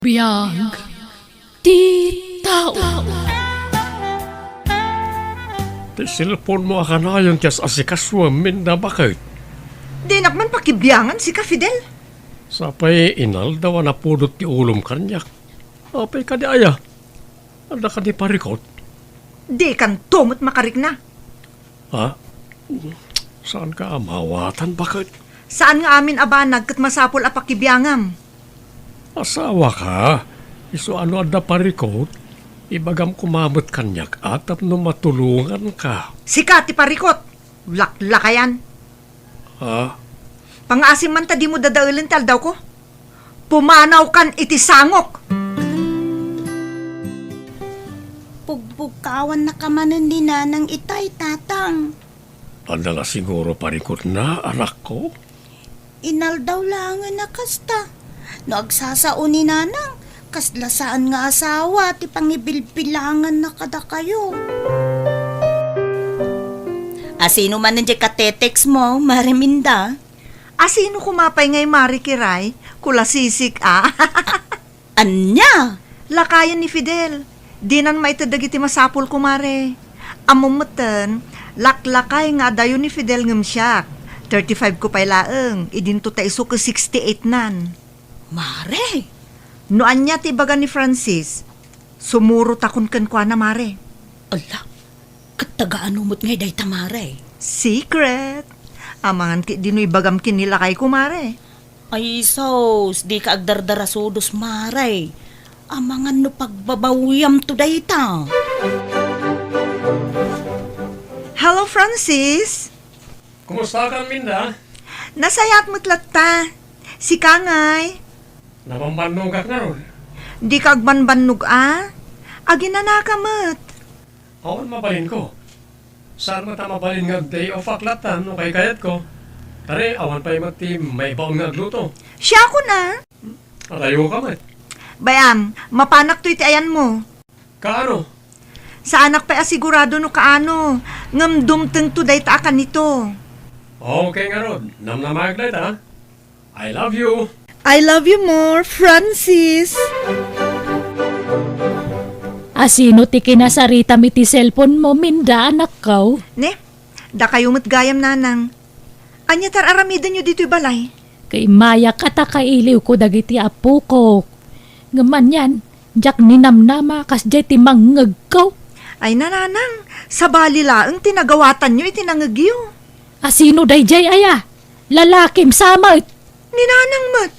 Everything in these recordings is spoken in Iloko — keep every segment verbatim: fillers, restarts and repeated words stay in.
Biag ti tao. Ti cellphone-mo a kanayon ti as-asikasuem, Minda, baket? Dinak man pakibiangan sika, Fidel. Sapay inaldaw a napudot ti ulom kaniak. Apay kadi aya? Adda kadi parikut? Dikanto met makarikna. Ha? Saanka a maawatan, baket? Saan nga amin a banag ket masapul a pakibiangam. Asawaka, isu a no adda parikut, ibagam koma met kaniak a tapno matulonganka. Sika ti parikut! Laklakayan! Ha? Pangaasim man ta dimo dadaelen ti aldawko. Pumanawkan iti sangok! Pugbugkawannaka manen ni Nanang itay, Tatang. Adda la siguro parikutna, anakko? Inaldaw laengen a kasta. No agsasao ni Nanang, kasla saan nga asawa ti pangibilbilanganna kadakayo. Asino manen diay katetext-mo, Mare Minda? Asino koma pay ngay, Mare Kiray? Kulasisik a. Ania? Lakayen ni Fidel. Dinan maited dagiti masapul, kumare. Ammom metten, laklakay nga adayo ni Fidel ngem siak. Thirty-five ko pay laeng, idinto ta isu ket sixty-eight-nan. Mare! No ania ti ibaga ni Francis, sumurotakon kenkuana, Mare. Ala, ket taga-ano met ngay dayta, Mare? Secret. Amangan ketdi no ibagam ken ni lakayko, Mare. Ay sus, dika agdardarasudos, Mare. Amangan no pagbabawiamto dayta. Hello, Francis. Kumustakan, Minda? Nasayaat met latta. Sika ngay? Nabambannogak ngarud. Dika agbanbannog a? Aginanaka met. Awan mabalinko. Saan met a mabalin nga ag-day off-ak latta no kaykayatko. Tari, awan pay met ti maibaon nga agluto. Siakon a? Adayoka met. Bay-am, mapanak toy ti ayanmo. Kaano? Saanak pay a sigurado no kaano, ngem dumtengto dayta a kanito. Okay ngarud, namnamaek dayta. I love you. I love you more, Francis. Asino ti kinasaritam iti cellphone-mo, Minda, anakko? Ne, dakayo met gayam, Nanang. Ania ti ar-aramidenyo ditoy balay? Kaimayak a ta kailiwko dagiti apokok. Ngem anian, diak ninamnama kasdiay ti mangngegko. Ay, Nanang, sabali laeng ti nagawatanyo iti nangngegyo. Asino daydiay aya? Lalakim sa met. Ni Nanang met.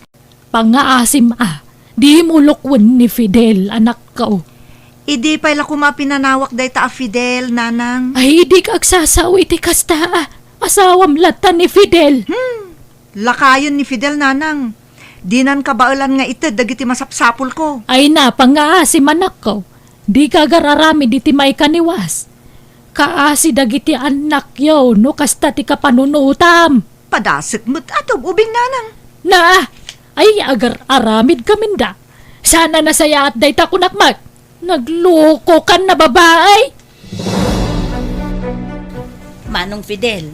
Pangngaasim a, dimo lukwen ni Fidel, anakko. Idi pay la koma pinanawak dayta a Fidel, Nanang. Ay, dika agsasao iti kasta a. Asawam latta ni Fidel. Hmm. Lakayen ni Fidel, Nanang. Dinan kabaelan nga ited dagiti masapsapulko. Ay na, pangngaasim, anakko. Dika agar-aramid iti maikaniwas. Kaasi dagiti annakyo no kasta ti kapanunotam. Padasek met a tub-ubing, Nanang. Na, ay agar-aramidka, Minda. Saan a nasayaat dayta, kunak met. Naglokokan a babai. Manong Fidel,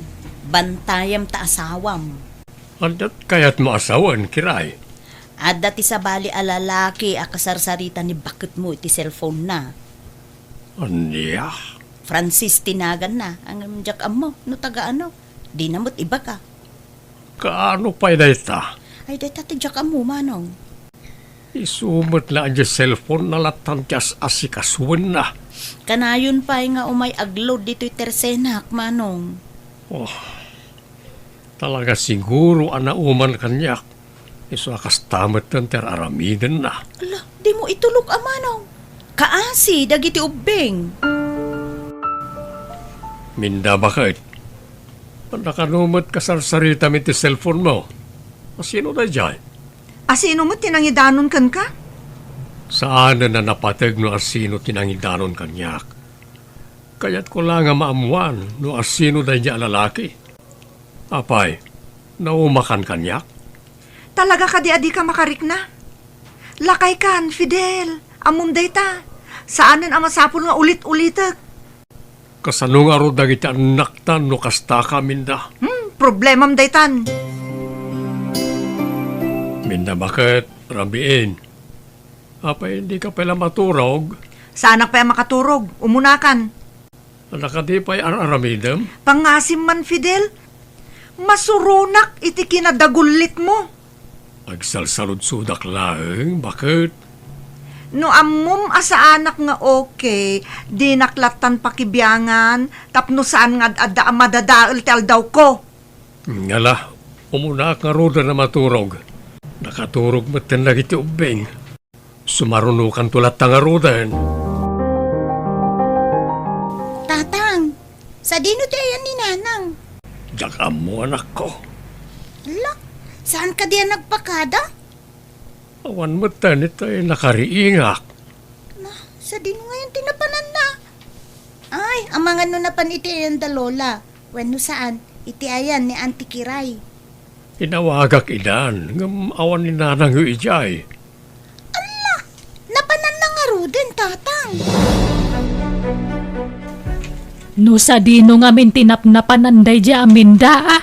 bantayam ta asawam. Adda ti kayatmo a sawen, Kiray? Adda ti sabali a lalaki a kasarsarita ni baketmo iti cellphone-na. Ania? Francis ti naganna, ngem diak ammo no taga ano. Dina met ibaga. Kaano pay dayta? Ay, dayta ti diak ammo, Manong. Isu met la idiay cellphone-na lattan ti as-asikasuenna. Kanayon pay nga umay agload ditoy tersenak, Manong. Oh, talaga siguro a nauman kaniak. Isu a kasta metten ti ar-aramidenna. Ala, dimo itulok a, Manong. Kaasi dagiti ubbing. Minda, baket? Adda kano met kasarsaritam iti cellphone-mo? Asino daydiay? Asino met ti nangidanon kenka? Saanen a napateg no asino ti nangidanon kaniak. Kayatko la nga maammuan no asino daydiay a lalaki. Apay, naumakan kaniak? Talaga kadi a dika makarikna? Lakaykan, Fidel. Ammom dayta. Saanen a masapul nga ulit-ulitek. Kasano ngarud dagiti annaktan no kastaka, Minda? Hmm, problemam daytan. Minda, baket, rabiin. Apay, dika pay la maturog? Saanak pay a makaturog. Umunakan. Ania kadi pay ar-aramidem? Pangasim man, Fidel. Masuronak iti kinadagullitmo. Agsalsaludsodak laeng, baket. No ammom a saanak nga okay, dinak lattan pakibiangan tapno saan nga ad-adda a madadael ti aldawko. Ngala, umunaak ngaruden a maturog. Nakaturog metten dagiti ubbing. Sumarunokanto latta ngaruden. Tatang, sadino ti ayan ni Nanang? Diak ammo, anakko. Ala, saan kadi a nagpakada? Awan metten itay nakariingak. Na, sadino ngayon ti napananna? Ay, amangan no napan iti ayan da Lola. Wenno saan, iti ayan ni Auntie Kiray. Inawagak idan, ngem awan ni Nanangyo idiay. Ala, napananna ngaruden, Tatang. No sadino ngamin ti napnapanan daydi aminda, a?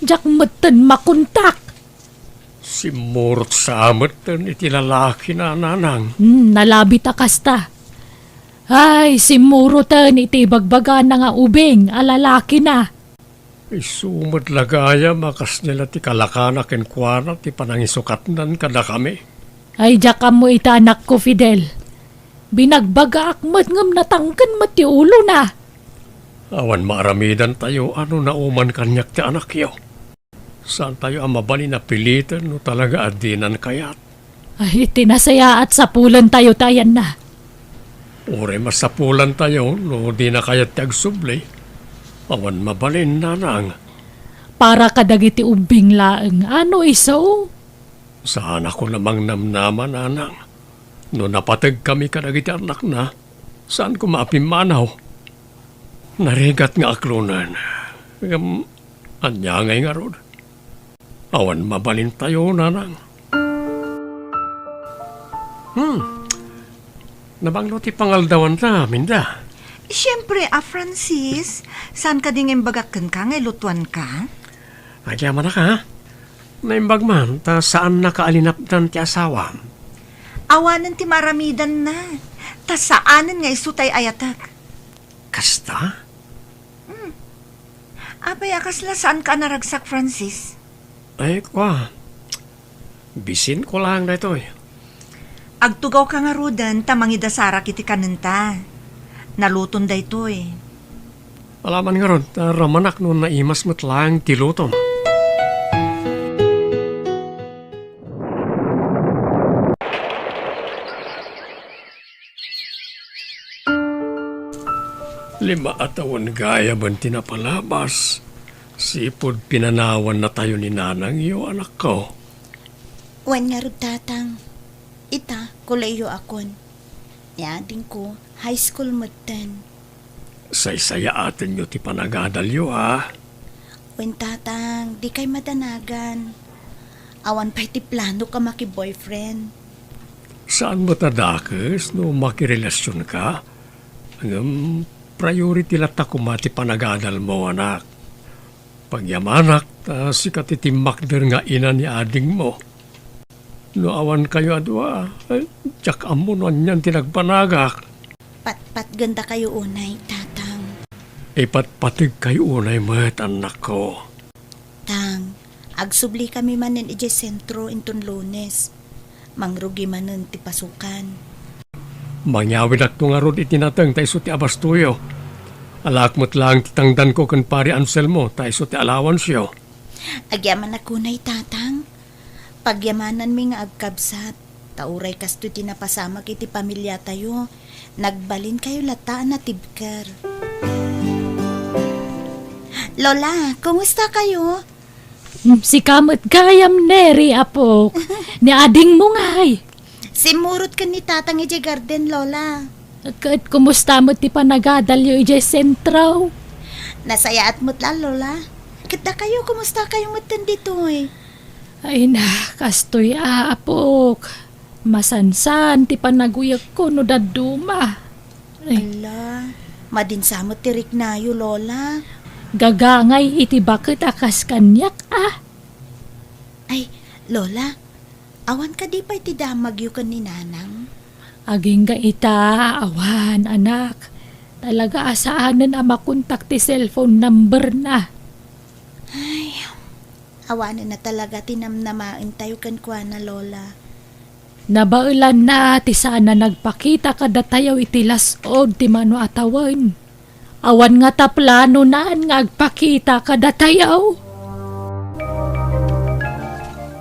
Diak metten makontak. Simmurot sa metten iti lalakina, Nanang. Hmm, nalabit a kasta. Ay, simmuroten iti ibagbagana nga ubing a lalakina. Isu met la gayam a kasdi la ti kalakana kenkuana ti panangisukatnan kadakami. Ay, diak ammo ita, anakko, Fidel. Binagbagaak met ngem natangken met ti ulona. Awan maaramidantayo a no nauman kaniak ti anakyo. Saantayo a mabalin a piliten no talaga a dinan kayat. Ay, iti nasayaat, sapulentayo ti ayanna. Uray masapulantayo no dina kayat ti agsubli. Awan mabalin, Nanang. Para kadagiti ubbing laeng, ano isu? Saanakon a mangnamnama, Nanang. No napategkami kadagiti annakna, saan koma a pimmanaw. Narigat nga aklonen. Ngem, ania ngay ngarud? Awan mabalintayo, Nanang. Hmm. Nabanglo ti pangaldawanta, Minda. Siempre, a Francis, saan kadi nga imbagak kenka nga ilutuanka? Agyamanak, a? Naimbag man, ta saannaka a linapdan ti asawam. Awanen ti maaramidanna, ta saanen nga isu tay ayatek. Kasta? Hmm. Apay a kasla saanka a naragsak, Francis? Ay, kua. Bisinko laeng daytoy. Agtugawka ngaruden ta mangidasarak iti kanenta. Naluton daytoy. Alaman ngarud, ta ramanak no naimas met laeng ti lutom. Lima a tawen gayamen ti napalabas, sipud pinanawannatayo ni nanangyo, anakko. Wen ngarud, Tatang. Ita, kolehiyoakon. Ni adingko, high school metten. Saysayaatenyo ti panagadalyo, a? Wen, Tatang, dikay madanagan. Awan pay ti planok a maki-boyfriend. Saan met a dakes no makirelasionka? Ngem priority latta koma ti panagadalmo, anak. Pagyamanak, ta sika ti timmakder nga ina ni adingmo. No awankayo a dua, ay, diak ammo no anian ti nagbanagak. Patpatgendakayo unay, Tatang. Ipatpategkayo unay met, annakko. Tang, agsublikami manen idiay sentro inton Lunes. Mangrugi manen ti pasukan. Mangyawidakto ngarud iti nateng ta isu ti abastoyo. Alaak met laeng ti tangdanko ken Pari Anselmo ta isu ti allowanceo. Agyamanak unay, Tatang. Pagyamananmi nga agkabsat, ta uray kastoy ti napasamak iti pamiliatayo, nagbalinkayo latta a natibker. Lola, kumusta kayo? Mm, sika met gayam, Neri, apok. Ni adingmo ngay? Simmurot ken ni Tatang idiay garden, Lola. Ket kumusta met ti panagadalyo idiay sentro? Nasayaat met la, Lola. Ket dakayo, kumusta kayo metten ditoy? Ay na, kastoy, apok. Masansan ti panaguyegko no dadduma. Ay. Ala, madinsa met ti riknayo, Lola. Gagangay iti baket a kas kaniak, a. Ay, Lola, Awan kadi pay ti damagyo ken ni Nanang? Agingga ita, awan, anak. Talaga a saanen a makontak ti cellphone number-na. Ay, awanen na talaga ti namnamaentayo kenkuana, Lola. Nabaelanna ti saan a nagpakita kadatayo iti las-ud ti mano a tawen. Awan ngata planonan nga agpakita kadatayo.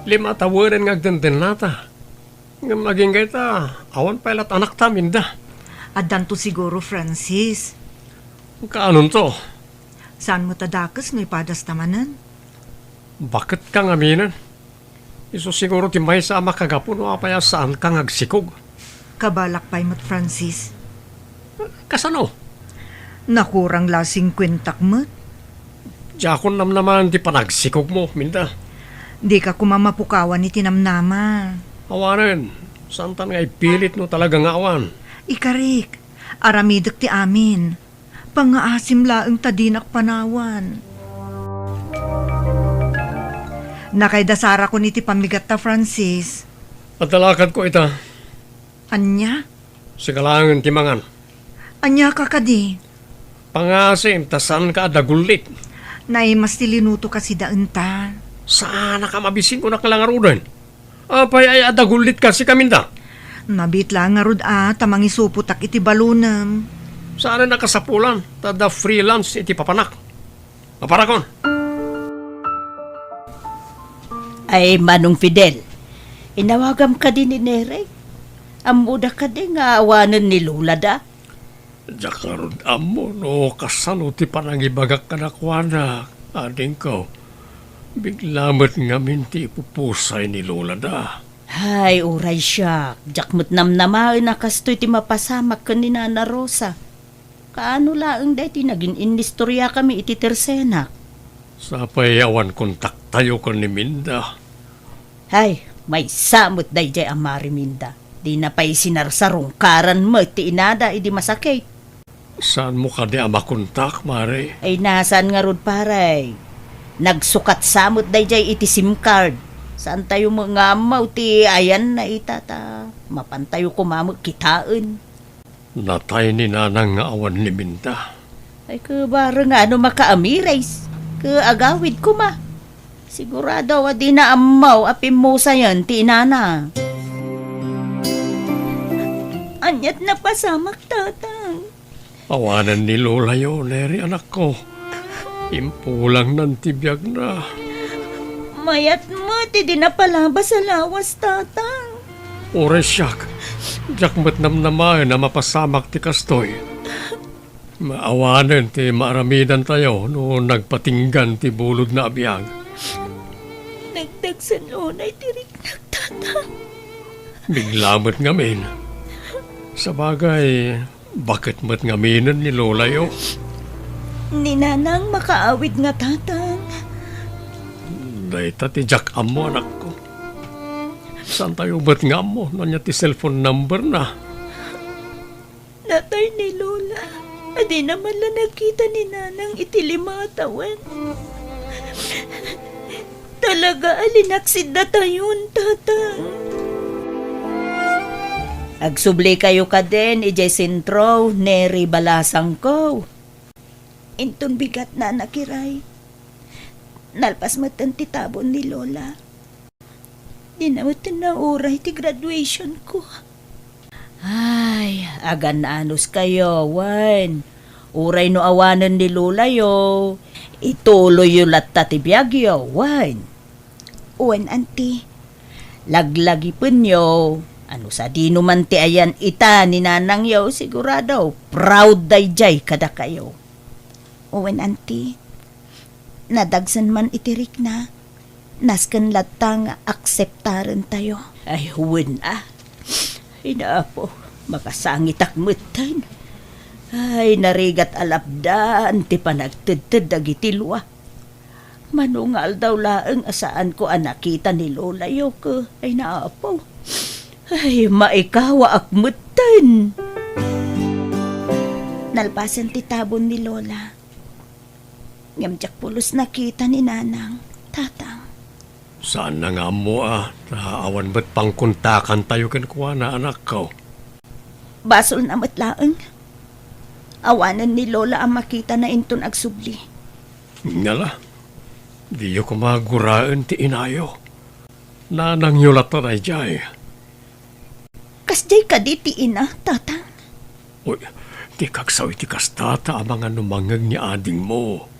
Lima a tawenen nga agdendennata. Ngem agingga ita, awan pay lat anakta, Minda. Addanto siguro, Francis. Kaanonto? Saan met a dakes no ipadasta manen? Baketka ngaminen. Isu siguro ti maysa a makagapu no apay a saanka nga agsikog. Kabalak pay met, Francis. Kasano? Nakurang la singkuentak met. Diakon namnamaen ti panagsikogmo, Minda. Dika koma mapukawan iti namnama. Awanen, saantan nga ipilit no talaga nga awan. Ikarik, aramidek ti amin. Pangngaasim laeng ta dinak panawan. Nakaidasarakon iti pammigatta, Francis. Adda lakadko ita. Ania? Sika laengen ti mangan. Ania ka kadi? Pangngaasim ta saanka a dagullit. Naimas ti linuto kasi daenta. Saanak a mabisin, kunak la ngaruden. Apay aya a dagullit kasi, Minda? Nabiit la ngarud a ta mangisupotak iti balonem. Saanen a kasapulan, ta adda free lunch iti papanak. Maparakon. Ay, Manong Fidel, inawagam kadi ni Neri? Ammoda kadi nga awanen ni Lolada? Diak ngarud ammo no kasano ti panangibagak kadakuada, adingko. Bigla met ngamin ti ipupusay ni Lolada. Hay, uray siak, diak met namnamaen a kastoy ti mapasamak ken ni Nana Rosa. Kaano laeng daytoy nagin-inistoriakami iti tersenak? Sapay awan kontaktayo ken ni Minda. Hay, maysa met daydiay a Mari Minda. Dina pay sinarsarungkaran met ti inada idi masakit. Saanmo kadi a makontak, Mari? Ay, nasaan ngarud, pare? Nagsukat sa met daydiay iti sim card. Saantayo met nga ammo ti ayanna ita ta mapantayo koma met kitaen. Natay ni Nanang nga awan ni Minda. Ay, ket bareng nga no makaamires, ket agawid koma. Sigurado a dina ammo a pimmusayen ti inana. Aniat napasamak, Tatang? Awanen ni Lolayo, Neri, anakko. Impulangnan ti biagna. Mayat met idi napalabas a lawas, Tatang. Uray siak, diak met namnamaen a mapasamak ti kastoy. Awanen ti maaramidantayo no nagpatinggan ti bulodna a biag. Nagdagsen unay ti riknak, Tatang. Bigla met ngamin. Sabagay, baket met ngaminen ni Lolayo. Ni Nanang makaawid nga, Tatang. Dayta ti diak ammo, anakko. Saantayo met nga ammo no ania ti cellphone number na? Natay ni Lola a dina man la nakita ni Nanang iti lima a tawen. Talaga a linaksid datayon, Tatang. Agsublikayo kadin idiay sentro, Neri, balasangko. Inton bigat, Nana Kiray. Nalpas metten ti tabon ni Lola. Dina metten nauray ti graduation ko. Ay, agan-anos kayo, wen. Uray no awanen ni Lolayo, ituloyyo latta ti biagyo, wen. Wen, Auntie. Laglagipenyo, a no sadino man ti ayan ita ni nanangyo, sigurado, proud daydiay kadakayo. Wen, Auntie. Nadagsen man iti rikna, nasken latta nga akseptarentayo. Ay, wen a. Ay, Apo, makasangitak metten. Ay, narigat a lapdan ti panagtedted dagiti lua. Mano nga aldaw laeng a saanko a nakita ni Lolayo, ke, ay, Apo. Ay, maikawaak metten. Nalpasen ti tabon ni Lola. Ngem diak pulos nakita ni Nanang, Tatang. Saanna nga ammo a, ta awan met pangkontakantayo kenkuana, anakko. Basolna met laeng. Awanen ni Lola a makitana inton agsubli. Ngala, diyo koma guraen ti inayo. Nanangyo latta daydiay. Kasdiay kadi ti ina, Tatang? Uy, dikak sao iti kasta ta amangan no mangngeg ni adingmo.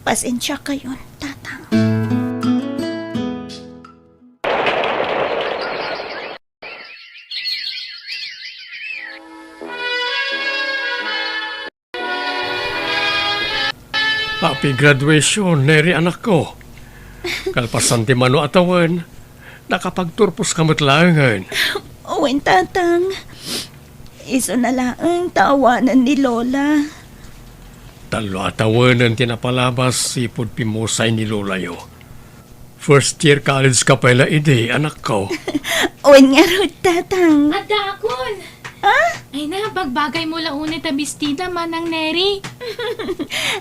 Pasensiakayon, Tatang. Happy graduation, Neri, anakko. Kalpasan ti mano a tawen, nakapagturposka met laengen. Wen, Tatang. Isuna laeng ta awanen ni Lola. Tallo a tawenen ti napalabas sipud pimmusay ni Lolayo. First year college ka pay la idi, anakko. Wen ngarud, Tatang. Addaakon! Ah? Ay na, bagbagaymo la unay ta bestida, Manang Neri.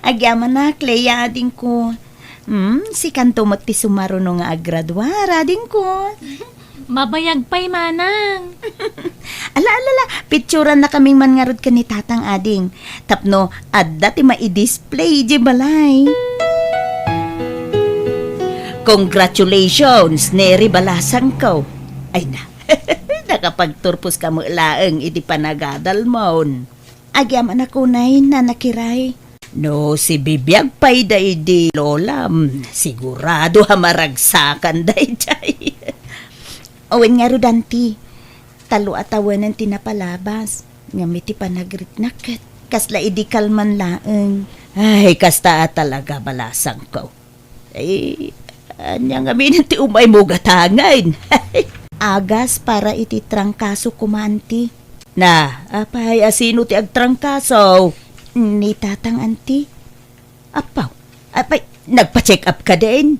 Agyamanak, Lea, adingko. Hmm, sikanto met ti sumaruno nga aggraduar, adingko. Mabayag pay, Manang. Ala, ala, ala, picturannakaming man ngarud ken ni Tatang, ading. Tapno adda ti maidisplay idiay balay. Congratulations, Neri balasangko. Ay na, nakapagturposka met laeng idi panagadalmon. Agyamanak unay, Nana Kiray. No sibibiag pay daydi Lolam, sigurado a maragsakan daydiay. Wen ngarud, Anti, tallo a tawenen ti napalabas. Ngem iti panagriknak ket kasla idi kalman laeng. Ay, kasta a talaga, balasangko. Ay, ania ngamin ti umaymo gatangen? Agas para iti trangkaso koma, Anti. Na, apay, asino ti agtrangkaso? Ni Tatang, Anti. Apaw, apay, nagpa-check up ka din?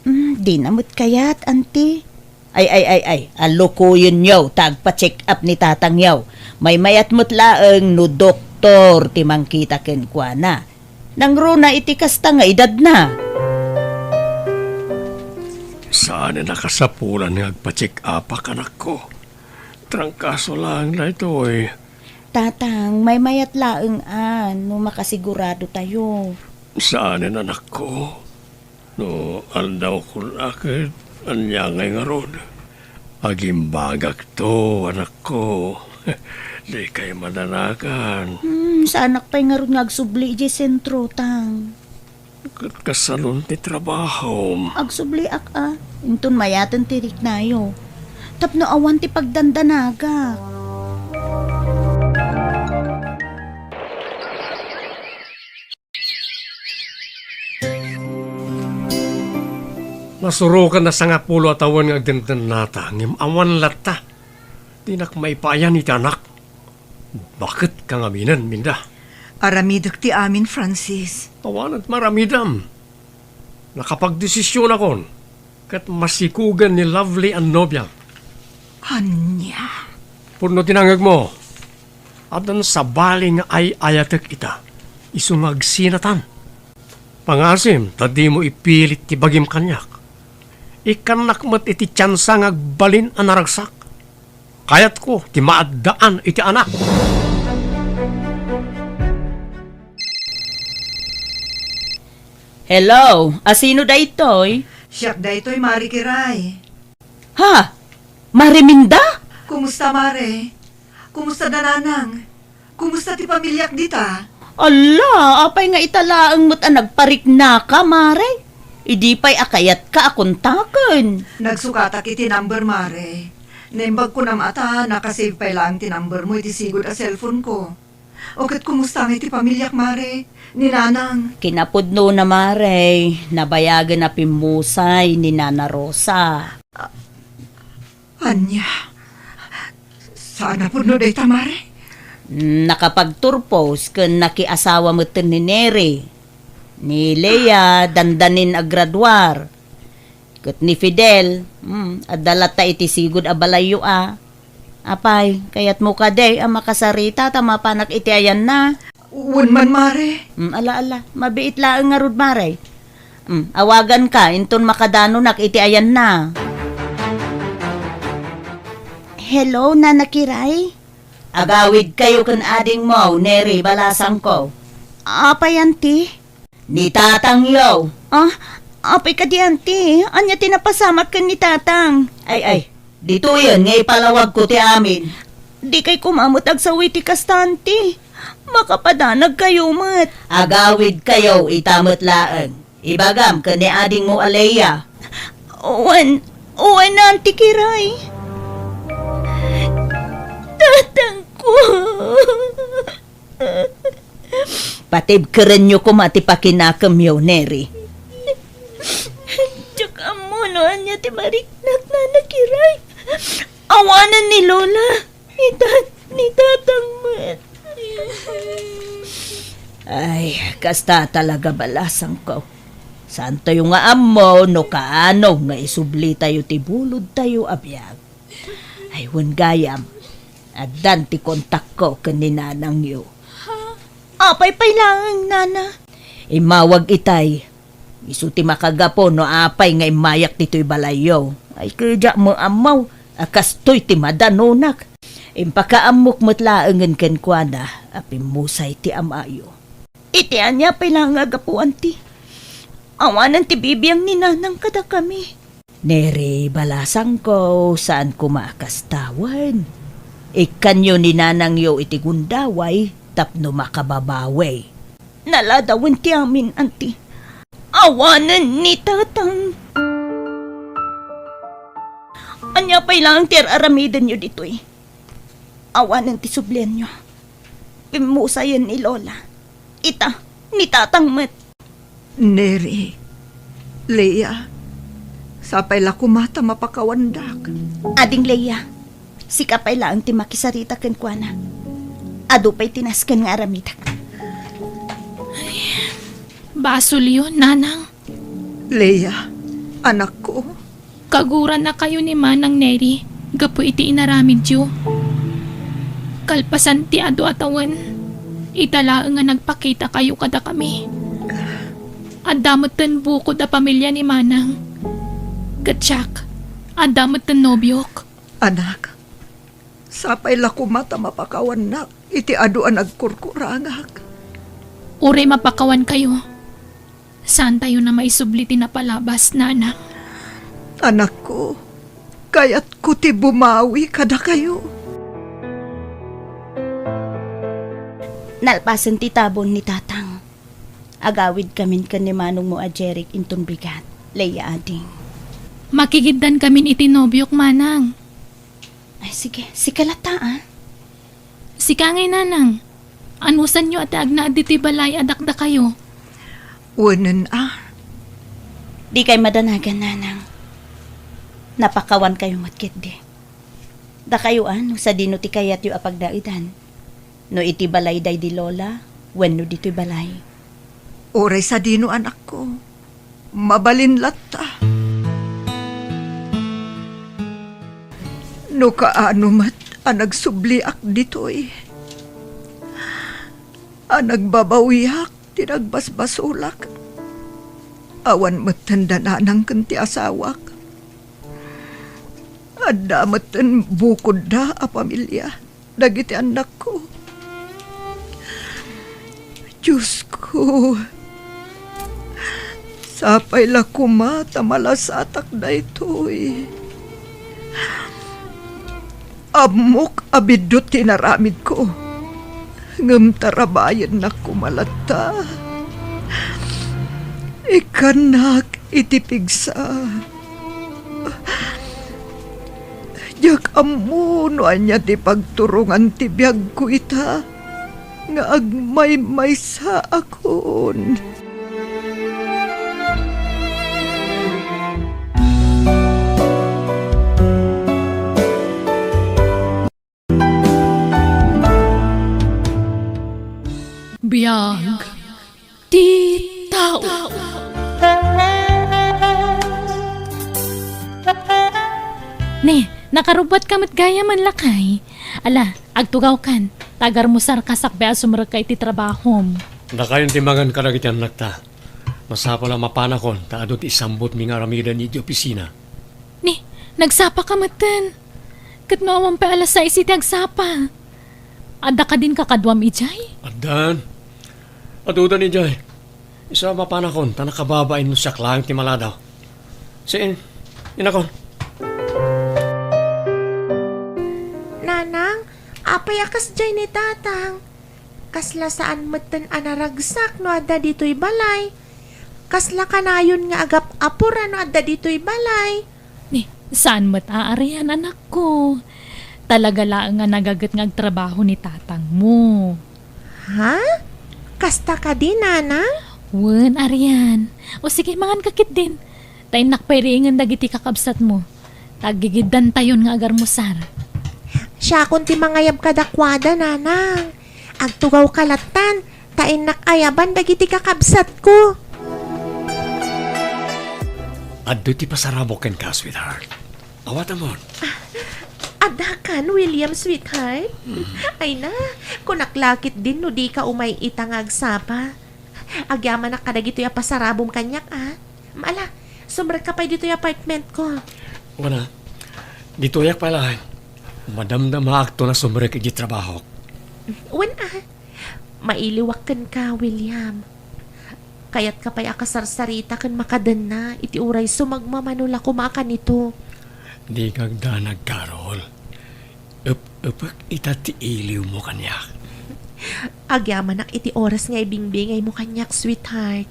Mm, di na met kayat, Anti. Ay, ay, ay, ay, alukoyenyo ta agpa-check up ni tatangyo. Maymayat met laeng no doktor ti mangkita kenkuana. Nangruna iti kasta nga edadna. Saan a nakasapulan nga agpa-check up, anakko. Trangkaso laeng daytoy. Tatang, maymayat laeng a no makasigurado tayo. Saan, anakko. No aldawko la ket ania ngay ngarud? Agimbagakto, anakko. Dikay madanagan. Hmm, saanak pay ngarud nga agsubli idiay sentro, Tang. Ket kasanon ti trabahom? Agsubliak a, inton mayaten ti riknayo. Tapno awan ti pagdandanagak. Nasurokan a sangapulo a tawen nga agdendennata, ngem awan latta. Dinak maipayan iti anak. Baket ka ngaminen, Minda. Aramidek ti amin, Francis. Awan met maramidam. Nakapagdesisionakon, ket masikugen ni Lovely a nobiak. Ania? Pudno ti nangngegmo. Addan sabali nga ay-ayatek ita. Isu nga agsinatan. Pangasim ta dimo ipilit ti bagim kaniak. Ikkannak met iti tiansa nga agbalin a naragsak. Kayatko ti maaddaan iti anak. Hello, asino daytoy? Siak daytoy, Mare Kiray. Ha? Mare Minda? Kumusta, Mare? Kumusta da Nanang? Kumusta ti pamiliak dita? Alla, apay nga ita laeng met a nagpariknaka, Mare? Idi pay a kayatka a kontaken. Nagsukatak iti number, Mare. Naimbag kunam a ta nakasave pay laeng ti number mo iti sigud a cellphone ko. O ket kumusta ngay ti pamiliak, Mare? Ni Nanang? Kinapudnona, Mare. Nabayagen a pimmusay ni Nana Rosa. Ania? Saan a pudno dayta, Mare? Nakapagturpos ken nakiasawa metten ni Neri. Ni Lea, dandanin a graduar. Ket ni Fidel, hmm, adda latta iti sigud a balayyo a. Apay, kayatmo kadi a makasarita ta mapanak iti ayanna? Wen man, Mare. Hmm, ala, ala, mabiit laeng ngarud, Mare. Hmm, awaganka, inton makadanonak iti ayanna. Hello, Nana Kiray? Agawidkayo ken adingmo, Neri, balasangko. Apay, anti? Ni tatangyo. Ah, apay kadi, anti? Ania ti napasamak ken ni tatang? Ay, ay, ditoyen nga ipalawagko ti amin. Dikay koma met agsaw iti kasta, anti. Makapadanagkayo met. Agawidkayo ita met laeng. Ibagam ken ni adingmo a Leia. Wen, wen, Anti Kiray. Tatangko. Patibkerenyo koma ti pakinakemyo, Neri. Diak ammo no ania ti mariknak, Nana Kiray. Awanen ni Lola. Ni tat-, ni tatang met. Ay, kasta talaga, balasangko. Saantayo nga ammo no kaano nga isublitayo ti bulodtayo a biag. Ay, wen gayam, addan ti kontakko ken ni nanangyo. Apay pay laeng, Nana? Immawag itay. Isu ti makagapu no apay nga immayak ditoy balayyo. Ay, ket diak met ammo a kastoy ti madanonak. Impakaammok met laengen kenkuana a pimmusay ti amayo. Iti ania pay laeng a gapu, anti? Awanen ti bibiang ni nanang kadakami. Neri, balasangko, saan koma a kasta wen. Ikkanyo ni nanangyo iti gundaway tapno makababawi. Naladawen ti amin, anti. Awanen ni tatang. Ania pay laeng ti ar-aramidenyo ditoy? Awanen ti sublianyo. Pimmusayen ni Lola. Ita, ni tatang met. Neri, Leia, sapay la koma ta mapakawandak. Ading Leia, sika pay laeng ti makisarita kenkuana. Adu pay ti nasken nga aramidek. Basolyo, Nanang. Leia, anakko. Kagurannakayo ni Manang Neri gapu iti inaramidyo. Kalpasan ti adu a tawen, ita laeng nga nagpakitakayo kadakami. Adda metten bukod a pamilia ni Manang. Ket siak, adda metten nobiok. Anak, sapay la koma ta mapakawannak iti adu a nagkurkurangak. Uray mapakawankayo, saantayon a maisubli ti napalabas, Nanang. Anakko, kayatko ti bumawi kadakayo. Nalpasen ti tabon ni Tatang, agawidkamin ken ni manongmo a Jeric inton bigat, Leia ading. Makigiddankamin iti nobiok, Manang. Ay, sige. Sika latta, a. Sika ngay, Nanang. Anusanyo a ti agnaed ditoy balay a dakdakayo? Wenen, a. Dikay madanagan, Nanang. Napakawankayo met ketdi. Dakayo, a, no sadino ti kayatyo a pagnaedan. No iti balay daydi Lola, wenno ditoy balay. Uray sadino, anakko. Mabalin latta. No kaano met a nagsubliak ditoy, a nagbabawiak ti nagbasbasolak, awan metten da Nanang ken ti asawak. Adda metten bukodda a pamilia dagiti annakko. Diosko, sapay la koma ta malasatak daytoy. Ammok a biddut ti inaramidko, ngem tarabayennak koma latta. Ikkannak iti pigsa. Diak ammo no ania ti pagturongan ti biagko ita nga agmaymaysaakon. Biag ti tao. Ne, nakarubbuatka met gayam, lakay. Ala, agtugawkan, ta agarmusarka sakbay a sumrekka iti trabahom. Dakayon ti mangan kadagiti annakta. Masapul a mapanakon ta adu ti isambutmi nga aramiden idiay opisina. Ni, nagsapa ka metten. Ket no awan pay alas sais iti agsapa. Adda kadin kakaduam idiay? Addan. Adudan idiay. Isu a mapanakon ta nakababain no siak laeng ti maladaw. Saan, inakon. Nanang, apay a kasdiay ni Tatang? Kasla saan metten a naragsak no adda ditoy balay. Kasla kanayon nga agap-apura no adda ditoy balay. Ni, saan met a arian, anakko. Talaga laeng a nagaget nga agtrabaho ni tatangmo. Ha? Kasta kadi, Nanang? Wen, arian. O sige, mangan ka ketdin. Ta innak pay riingen dagiti kakabsatmo. Ta aggigiddantayon nga agarmusar. Siakon ti mangayab kadakuada, Nanang. Agtugaw ka lattan, ta innak ayaban dagiti kakabsatko. Adda ti pasarabok kenka, sweetheart. Awatamon. Adda kan, William, sweetheart? Ay na, kunak la ketdin no dika umay ita nga agsapa. Agyamanak kadagitoy a pasarabom kaniak, a. Ala, sumrekka pay ditoy apartmentko. Wen a, ditoyak pay laeng. Madamdamaakton a sumrek iti trabahok. Wen a, mailiwak kenka, William. Kayatka pay a kasarsarita ken makadenna iti uray sumagmamano la koma a kanito. Dika agdanag, Carol. Ep-epek ita ti iliwmo kaniak. Agyamanak iti oras nga ibingbingaymo kaniak, sweetheart.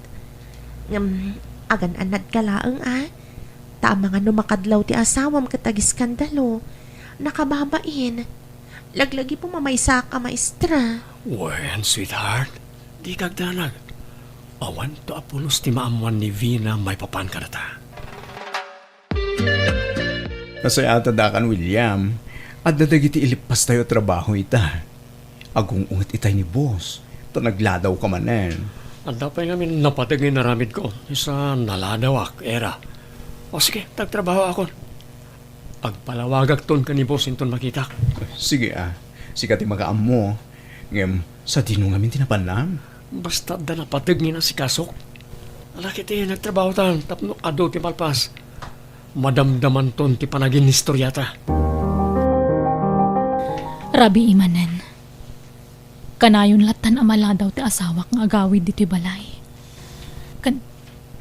Ngem, agan-annadka laeng, a. Ta amangan no makadlaw ti asawam ket agiskandalo. Nakababain. Laglagipem a maysaak a maestra. Wen, sweetheart, dika agdanag. Awanto a pulos ti maammuan ni Vina maipapan kadata. Nasayaat a dakayo, William. Adda dagiti ilippastayo a trabaho ita. Agung-unget itay ni boss, ta nagladawka manen. Adda pay ngamin napateg nga inaramidko, isu a naladawak, era. O sige, ta agtrabahoakon. Agpalawagakton ken ni boss inton makitak. Sige a, sika ti makaammo. Ngem, sadino ngamin ti napannam? Basta adda napateg nga inasikasok. Ala ketdi, nagtrabahotan tapno adu ti malpas, madamdamanton ti panaginistoriata. Rabii manen. Kanayon lattan a maladaw ti asawak nga agawid ditoy balay. Ken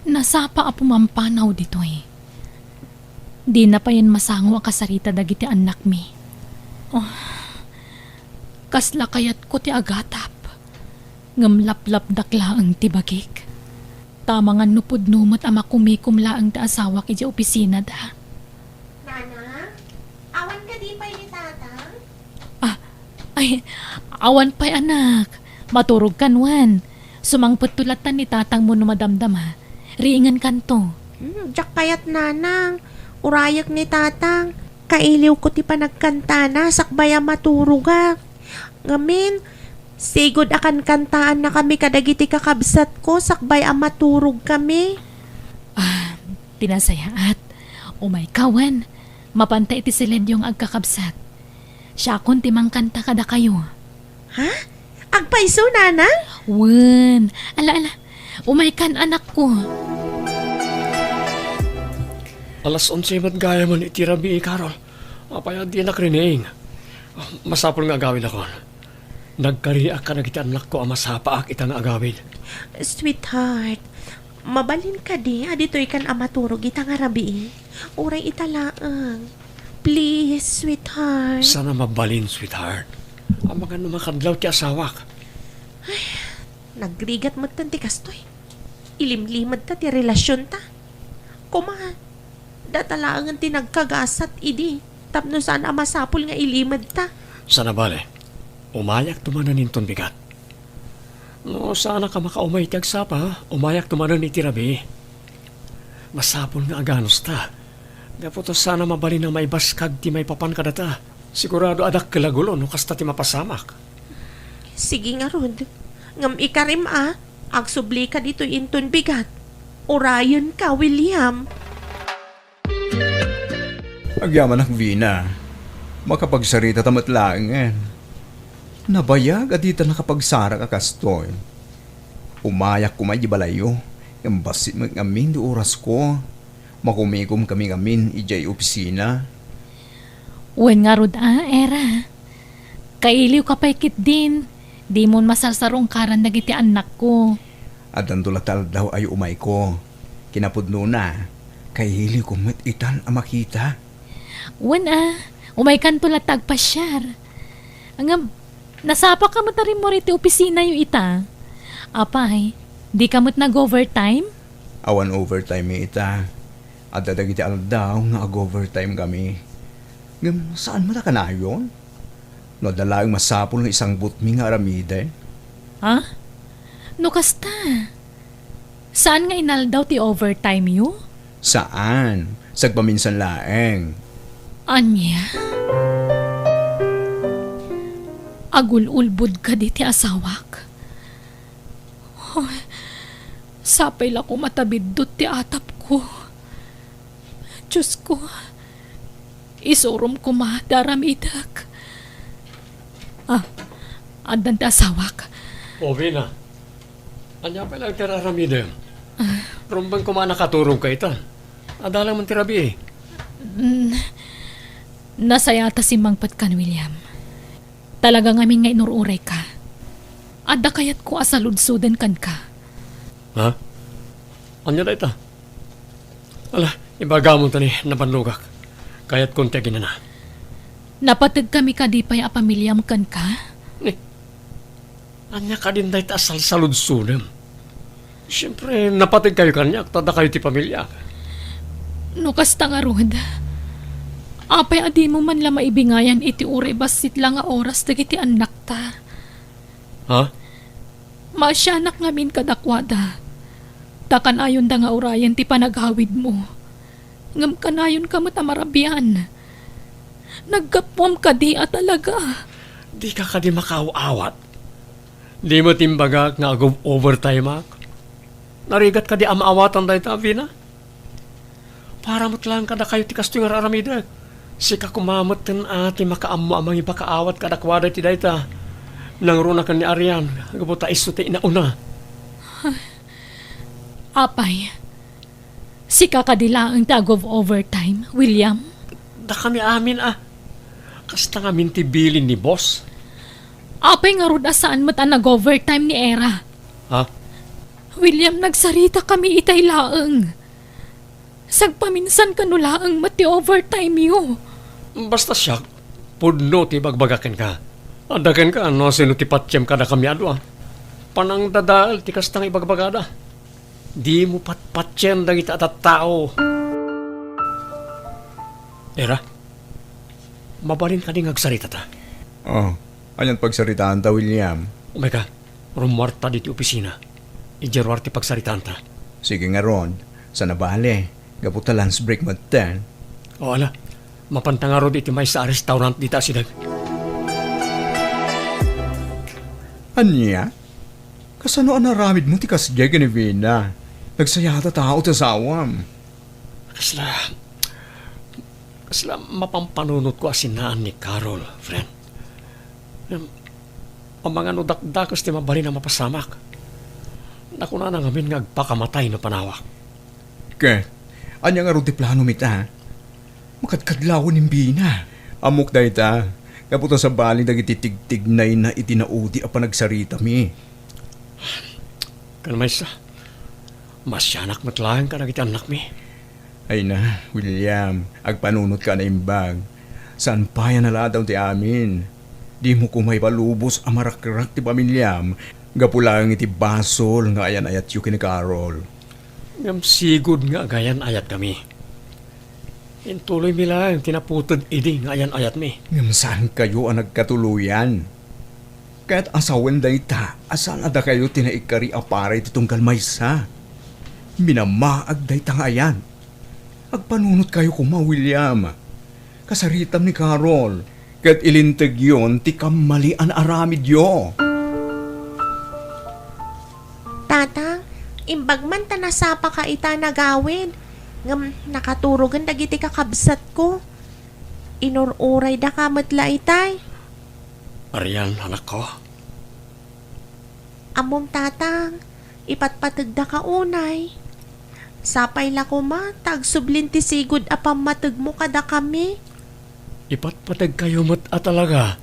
nasapa a pumampanaw ditoy. Dina payen masango a kasarita dagiti annakmi. Oh, kasla kayatko ti agatap. Ngem laplapdak laeng ti bagik. Ta amangan no pudno met a makumikom laeng ti asawak idiay opisinada. Nanang, awan kadi pay ni Tatang? Ah, ay, awan pay, anak. Maturogkan wen. Sumangpetto lattan ni tatangmo no madamdama. Riingenkanto. Hmm, diak kayat, Nanang. Urayek ni Tatang. Kailiwko ti panagkantana sakbay a maturogak. Ngamin, sigud a kankantaannakami kadagiti kakabsatko sakbay a maturogkami. Ah, ti nasayaat. Umayka wen. Mapanta iti silenyo nga agkakabsat. Siakon ti mangkanta kadakayo. Ha? Agpayso, Nanang? Wen. Ala, ala. Umaykan, anakko. Alas onse met gayamen iti rabii, Carol. Apay a dinak rining? Masapul nga agawidakon. Nagkariak kadagiti annakko a masapaak ita nga agawid. Sweetheart, mabalin kadi a ditoykan a maturog ita nga rabii? Uray ita laeng. Please, sweetheart. Saan a mabalin, sweetheart. Amangan no makadlaw ti asawak. Ay, nagrigat metten ti kastoy. Ilimlimedta ti relasionta. Koma, data laengen ti nagkagasat idi tapno saan a masapul nga ilimedta. Saan a bale, umayakto manen inton bigat. No saanak a makaumay iti agsapa, umayakto manen iti rabii. Masapul nga aganusta. Gapu ta saan a mabalin a maibaskag ti maipapan kadata. Sigurado a dakkel a gulo no kasta ti mapasamak. Sige ngarud. Ngem ikarim a, agsublika ditoy inton bigat. Urayenka, William. Agyamanak, Vina. Makapagsarita ta met laengen. Nabayag a dita nakapagsarak a kastoy. Umayak koma iti balayyo. Ngem bassit met ngamin ti orasko. Makumikom kami ngamin idiay opisina. Wen ngarud a, Era. Kailiwka pay ketdin. Dimon masarsarungkaran dagiti annakko. Addanto la ti aldaw a umayko. Kinapudnona, kailiwko met itan a makita. Wen a, umaykanto latta agpasiar. Ngem, nasapaka met a rimmuar iti opisinayo ita. Apay, dika met nag-overtime? Awan overtime ita. Adda dagiti aldaw nga ag-overtime kami. Ngem saan met a kanayon? No adda laeng masapul nga isangbutmi nga aramiden. Ha? No kasta, saan nga inaldaw ti overtime yo? Saan. Sagpaminsan laeng. Ania? Agul-ulbod kadi ti asawak? Ay, sapay la koma ta biddut ti atapko. Diosko, isurom koma ti aramidek. Ah, addan ti asawak. O, Vina. Ania pay laeng ti ar-aramidem? Ah. Rumbeng koma a nakaturogka ita. Adda la man ti rabii. Mm, nasayata simmangpet kan William. Talaga ngamin nga inur-urayka. Adda kayatko a saludsoden kenka. Ha? Ania dayta? Ala, ibagam ta ni nabannogak. Kayatkon ti aginana. Napategkami kadi pay a pamiliam kenka? Ni, ania kadin dayta a salsaludsodem? Siempre, napateg kayo kaniak, ta dakayo ti pamiliak. No kasta ngarud, apay a dimo man la maibingayan iti uray bassit la nga oras dagiti annakta? Ha? Maasianak ngamin kadakuada, ta kanayonda nga urayen ti panagawidmo. Ngem kanayonka met a marabian. Naggapuam kadi a talaga. Dika kadi makaaw-awat? Di met imbagak nga ag-overtimeak? Narigat kadi a maawatan dayta, Vina? Para met laeng kadakayo ti kastoy nga ar-aramidek. Sika koma metten a ti makaammo a mangipakaawat kadakuada iti dayta. Nangruna ken ni Arian, gapu ta isu ti inauna. Apay, sika kadi laeng ti ag-overtime, William? Dakami amin a. Kasta ngamin ti bilin ni boss. Apay ngarud a saan met a nag-overtime ni Era? Ha? William, nagsaritakami itay laeng. Sagpaminsan kano laeng met ti overtime yo. Basta siak, pudno ti ibagbaga kenka. Adda kenka no sino ti patiem kadakami a dua. Panangdadael ti kasta nga ibagbagada. Dimo patpatien dagiti a tattao. Era, mabalin kadi nga agsaritata? Oh, anian pagsaritaanta, William? Umayka, rummuarta ditoy opisina. Idiay ruar ti pagsaritaanta. Sige ngarud, saan a bale, gapu ta lunch break metten. O, ala, mapanta ngarud iti maysa a restaurant dita a sideg. Ania? Kasano a naramidmo ti kasdiay ken ni Vina? Nagsayata tao ti asawam. Kasla, kasla mapampanunotko a sinaan ni Carol, friend. Ngem, amangan no dakdakes ti mabalin a mapasamak. Nakunana ngamin nga agpakamatay no panawak. Ket, ania ngarud ti planom ita? Makadkadlawen ni Vina. Ammok dayta, gapu ta sabali dagiti tigtignayna iti naudi a panagsaritami. Ken maysa, maasianak met laeng kadagiti annakmi. Ay na, William, agpanunotka a naimbag. Saan pay a naladaw ti amin. Dimo koma ipalubos a marakrak ti pamiliam gapu laeng iti basol nga ayan-ayatyo ken ni Carol. Ngem sigud nga agayan-ayatkami. Intuloymi laeng ti naputeg idi nga ayan-ayatmi. Ngem saankayo a nagkatuloyan. Ket asawen dayta a saan a dakayo ti naikkari a para iti tunggal maysa. Minamaag dayta nga ayan. Agpanunotkayo koma, William. Kasaritam ni Carol, ket ilintegyon ti kammalian a aramidyo. Tatang, imbag man ta nasapaka ita nagawid, ngem nakaturogen dagiti kakabsatko. Inur-uraydaka met la itay. Arian, anakko. Ammom, Tatang, ipatpategdaka unay. Sapay la koma ta agsublin ti sigud a pammategmo kadakami. Ipatpategkayo met a talaga.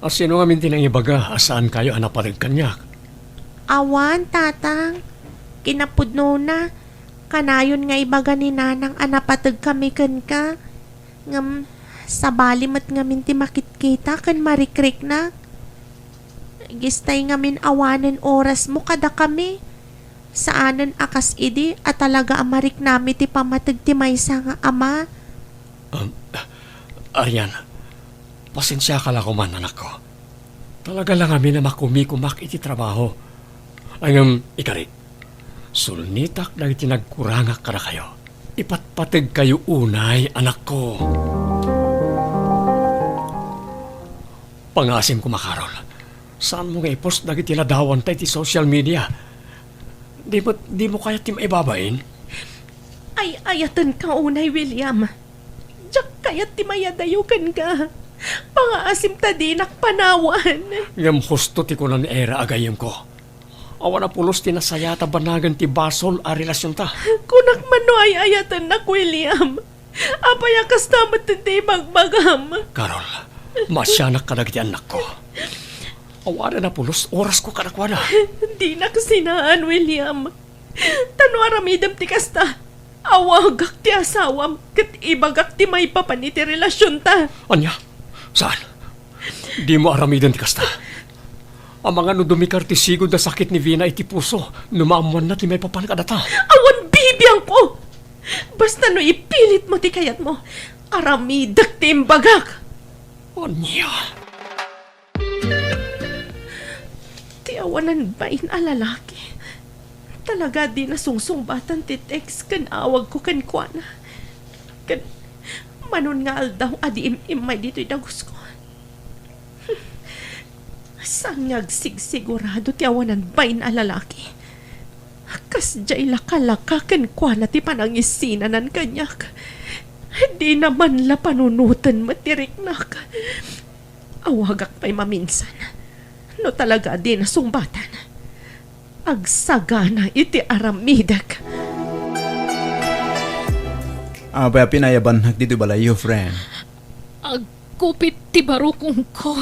A sino ngamin ti nangibaga a saankayo a napateg kaniak? Awan, Tatang. Kinapudnona, kanayon nga ibaga ni Nanang a napategkami kenka. Ngem, sabali met ngamin ti makitkita ken marikriknak. Gistay ngamin awanen orasmo kadakami. Saanen a kas idi a talaga a mariknami ti pammateg ti maysa nga ama. Um, Arian, pasensiaka la koman, anakko. Talaga la ngamin a makumikomak iti trabaho. Ngem, ikarik, sulnitak dagiti nagkurangak kadakayo. Ipatpategkayo unay, anakko. Pangasim koma, Carol. Saanmo nga i-post dagiti ladawanta iti social media? Di met, dimo kayat ti maibabain? Ay-ayatenka unay, William. Diak kayat ti mayadayo kenka. Pangaasim ta dinak panawan. Ngem husto ti kuna ni Era a gayyemko. Awan a pulos ti nasayat a banagen ti basol a relasionta. Kunak man no ay-ayatennak, William. Apay a kasta met ti ibagbagam? Carol, maasianak kadagiti annakko. Awanen a pulos orasko kadakuada. Dinak sinaan, William. Ta no aramidem ti kasta, awagak ti asawam ket ibagak ti maipapan iti relasionta. Ania? Saan? Dimo aramiden ti kasta. Amangan no dumikar ti sigud a sakit ni Vina iti puso no maammoanna ti maipapan kadata. Awan bibiangko! Basta no ipilitmo ti kayatmo, aramidek ti imbagak. Ania? Ti awanan bain a lalaki, talaga dina sungsungbatan ti text ken awagko kenkuana. Ken manon nga aldaw a di im-immay ditoy dagusko. Saan nga agsigsigurado ti awanan bain a lalaki? Kasdiay lakalaka kenkuana ti panangisinanan kaniak. Dina man la panunoten met ti riknak. Awagak pay maminsan. No talaga a dina sungbatan, agsagana iti aramidek. Apay a pinayabannak ditoy balayyo, friend? Agkupit ti barukongko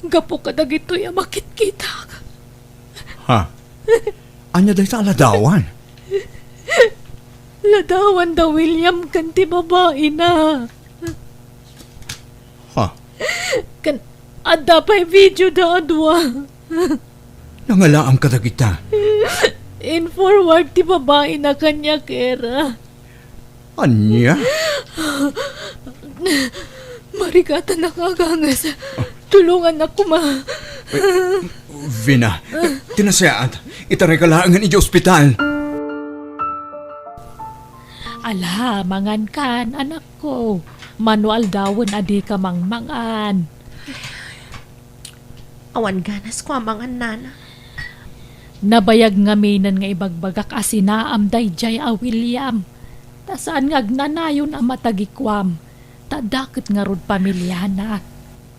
gapu kadagitoy a makitkitak. Ha? Ania dayta a ladawan? Ladawan da William ken ti babaina. Ha? Ken adda pay video da a dua. Nangalaam kadagita? In-forward ti babaina kaniak, Era. Ania? Marigatanak a aganges. Tulongannak koma. Eh, Vina, eh, ti nasayaat, itarayka laengen idiay ospital. Ala, mangankan, anakko. Mano aldawen a dika mangmangan. Awan ganasko a mangan, Nana. Nabayag ngaminen nga ibagbagak a sinaam daydiay a William. Ta saan nga agnanayon a matagikuam, ta adda ket ngarud pamilianak.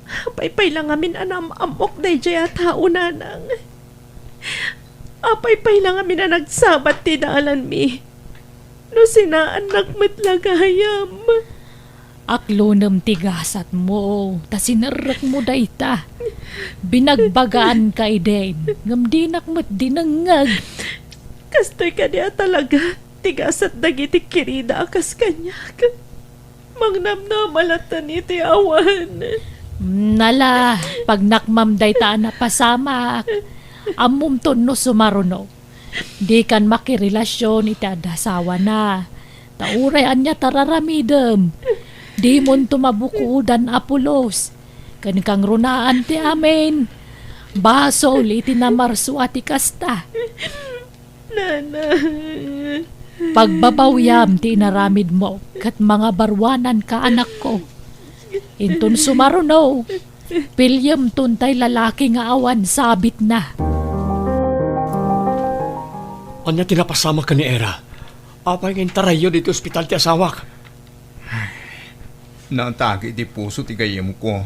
Apay pay la ngamin a naam-ammok daydiay a tao, Nanang. Apay pay la ngamin a nagsabat ti dalanmi no sinaannak met la gayam. Aklonem ti gasatmo, ta sinerrekmo dayta. Binagbagaanka idin, ngem dinak met dinengngeg. Kastoy kadi a talaga ti gasat dagiti kirida a kas kaniak? Mangnamnama latta iti awan. Nala, pagnakmam dayta a napasamak. Ammomto no sumaruno. Dikan makirelasion iti adda asawana. Ta uray ania ti ar-aramidem, dimonto mabukodan a pulos. Ken kangrunaan ti amin, basol iti namarsua ti kasta. Nana. Pagbabawiam ti inaramidmo ket mangabaruananka, anakko. Inton sumaruno, piliyemton tay lalaki nga awan sabitna. Ania ti napasamak ken ni Era? Apay nga intarayyo ditoy ospital ti asawak? Naatake iti puso ti gayyemko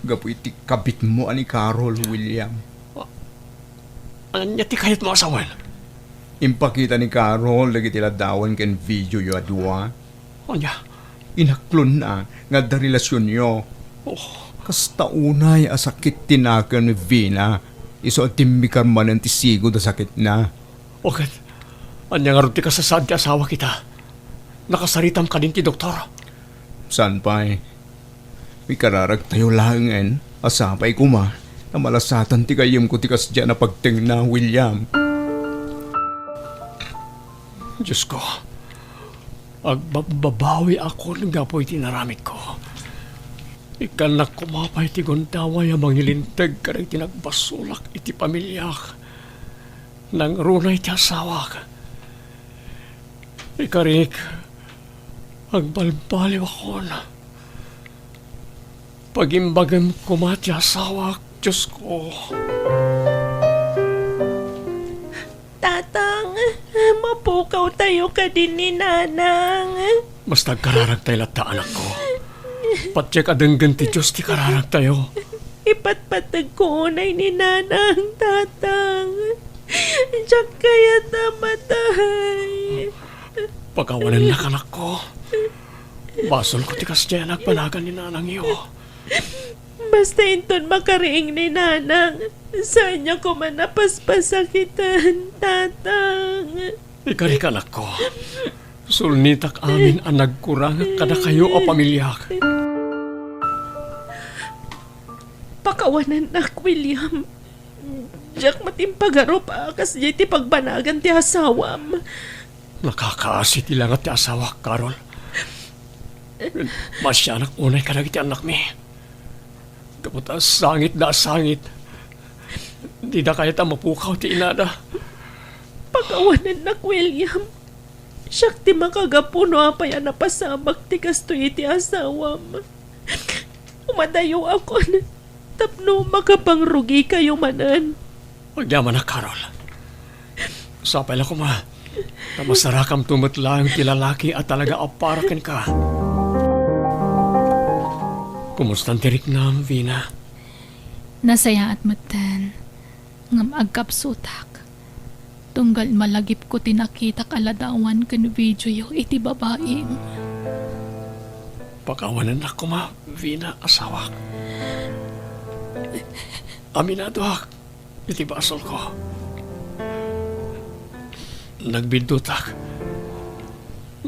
gapu iti kabitmo a ni Carol, William. Ania ti kayatmo a sawen? Impakita ni Carol dagiti ladawan ken videoyo a dua. Ania? Inaklonna nga adda relasionyo. Oh. Kasta unay a sakit ti nakem ni Vina, isu a timmikar manen ti sigud a sakitna. O ket, ania ngarud ti kasasaad ti asawak ita? Nakasaritam kadin ti doktor? Saan pay? Ikararagtayo laengen a sapay koma ta malasatan ti gayyemko ti kasdiay a pagtengna, William. Diosko, agbabbabawiakon gapu iti inaramidko. Ikkannak koma pay ti gundaway a mangilinteg kadagiti nagbasolak iti pamiliak. Nangruna iti asawak. Ikarik, agbalbaliwakon. Pagimbagem koma ti asawak, Diosko. Tatang, mapukawtayo kadi ni Nanang. Basta agkararagtayo latta, anakko. Patiek a denggen ti Dios ti kararagtayo. Ipatpategko unay ni Nanang, Tatang. Diak kayat a matay. Pakawanennak, anakko. Basolko ti kasdiay a nagbanagan ni nanangyo. Basta inton makariing ni Nanang, saanyo koma a paspasakitan, Tatang. Ikarik, anakko. Sulnitak amin a nagkurangak kadakayo a pamiliak. Pakawanennak, William. Diak met impagarup a kasdiay ti pagbanagan ti asawam. Nakakaasi ti langat ti asawak, Carol. Maasianak unay kadagiti annakmi. Gapu ta sangitda a sangit. Dida kayat a mapukaw ti inada. Pakawanennak, William. Siak ti makagapu no apay a napasamak ti kastoy iti asawam. Umadayoakon tapno makapangrugikayo manen. Agyamanak, Carol. Sapay la koma ta masarakamto met laeng ti lalaki a talaga a para kenka. Kumustan ti riknam, Vina? Nasayaat metten, ngem agkapsutak. Tunggal malagipko ti nakitak a ladawan ken videoyo iti babaim. Pakawanennak koma, Vina, asawak. Aminadoak iti basolko. Nagbiddutak.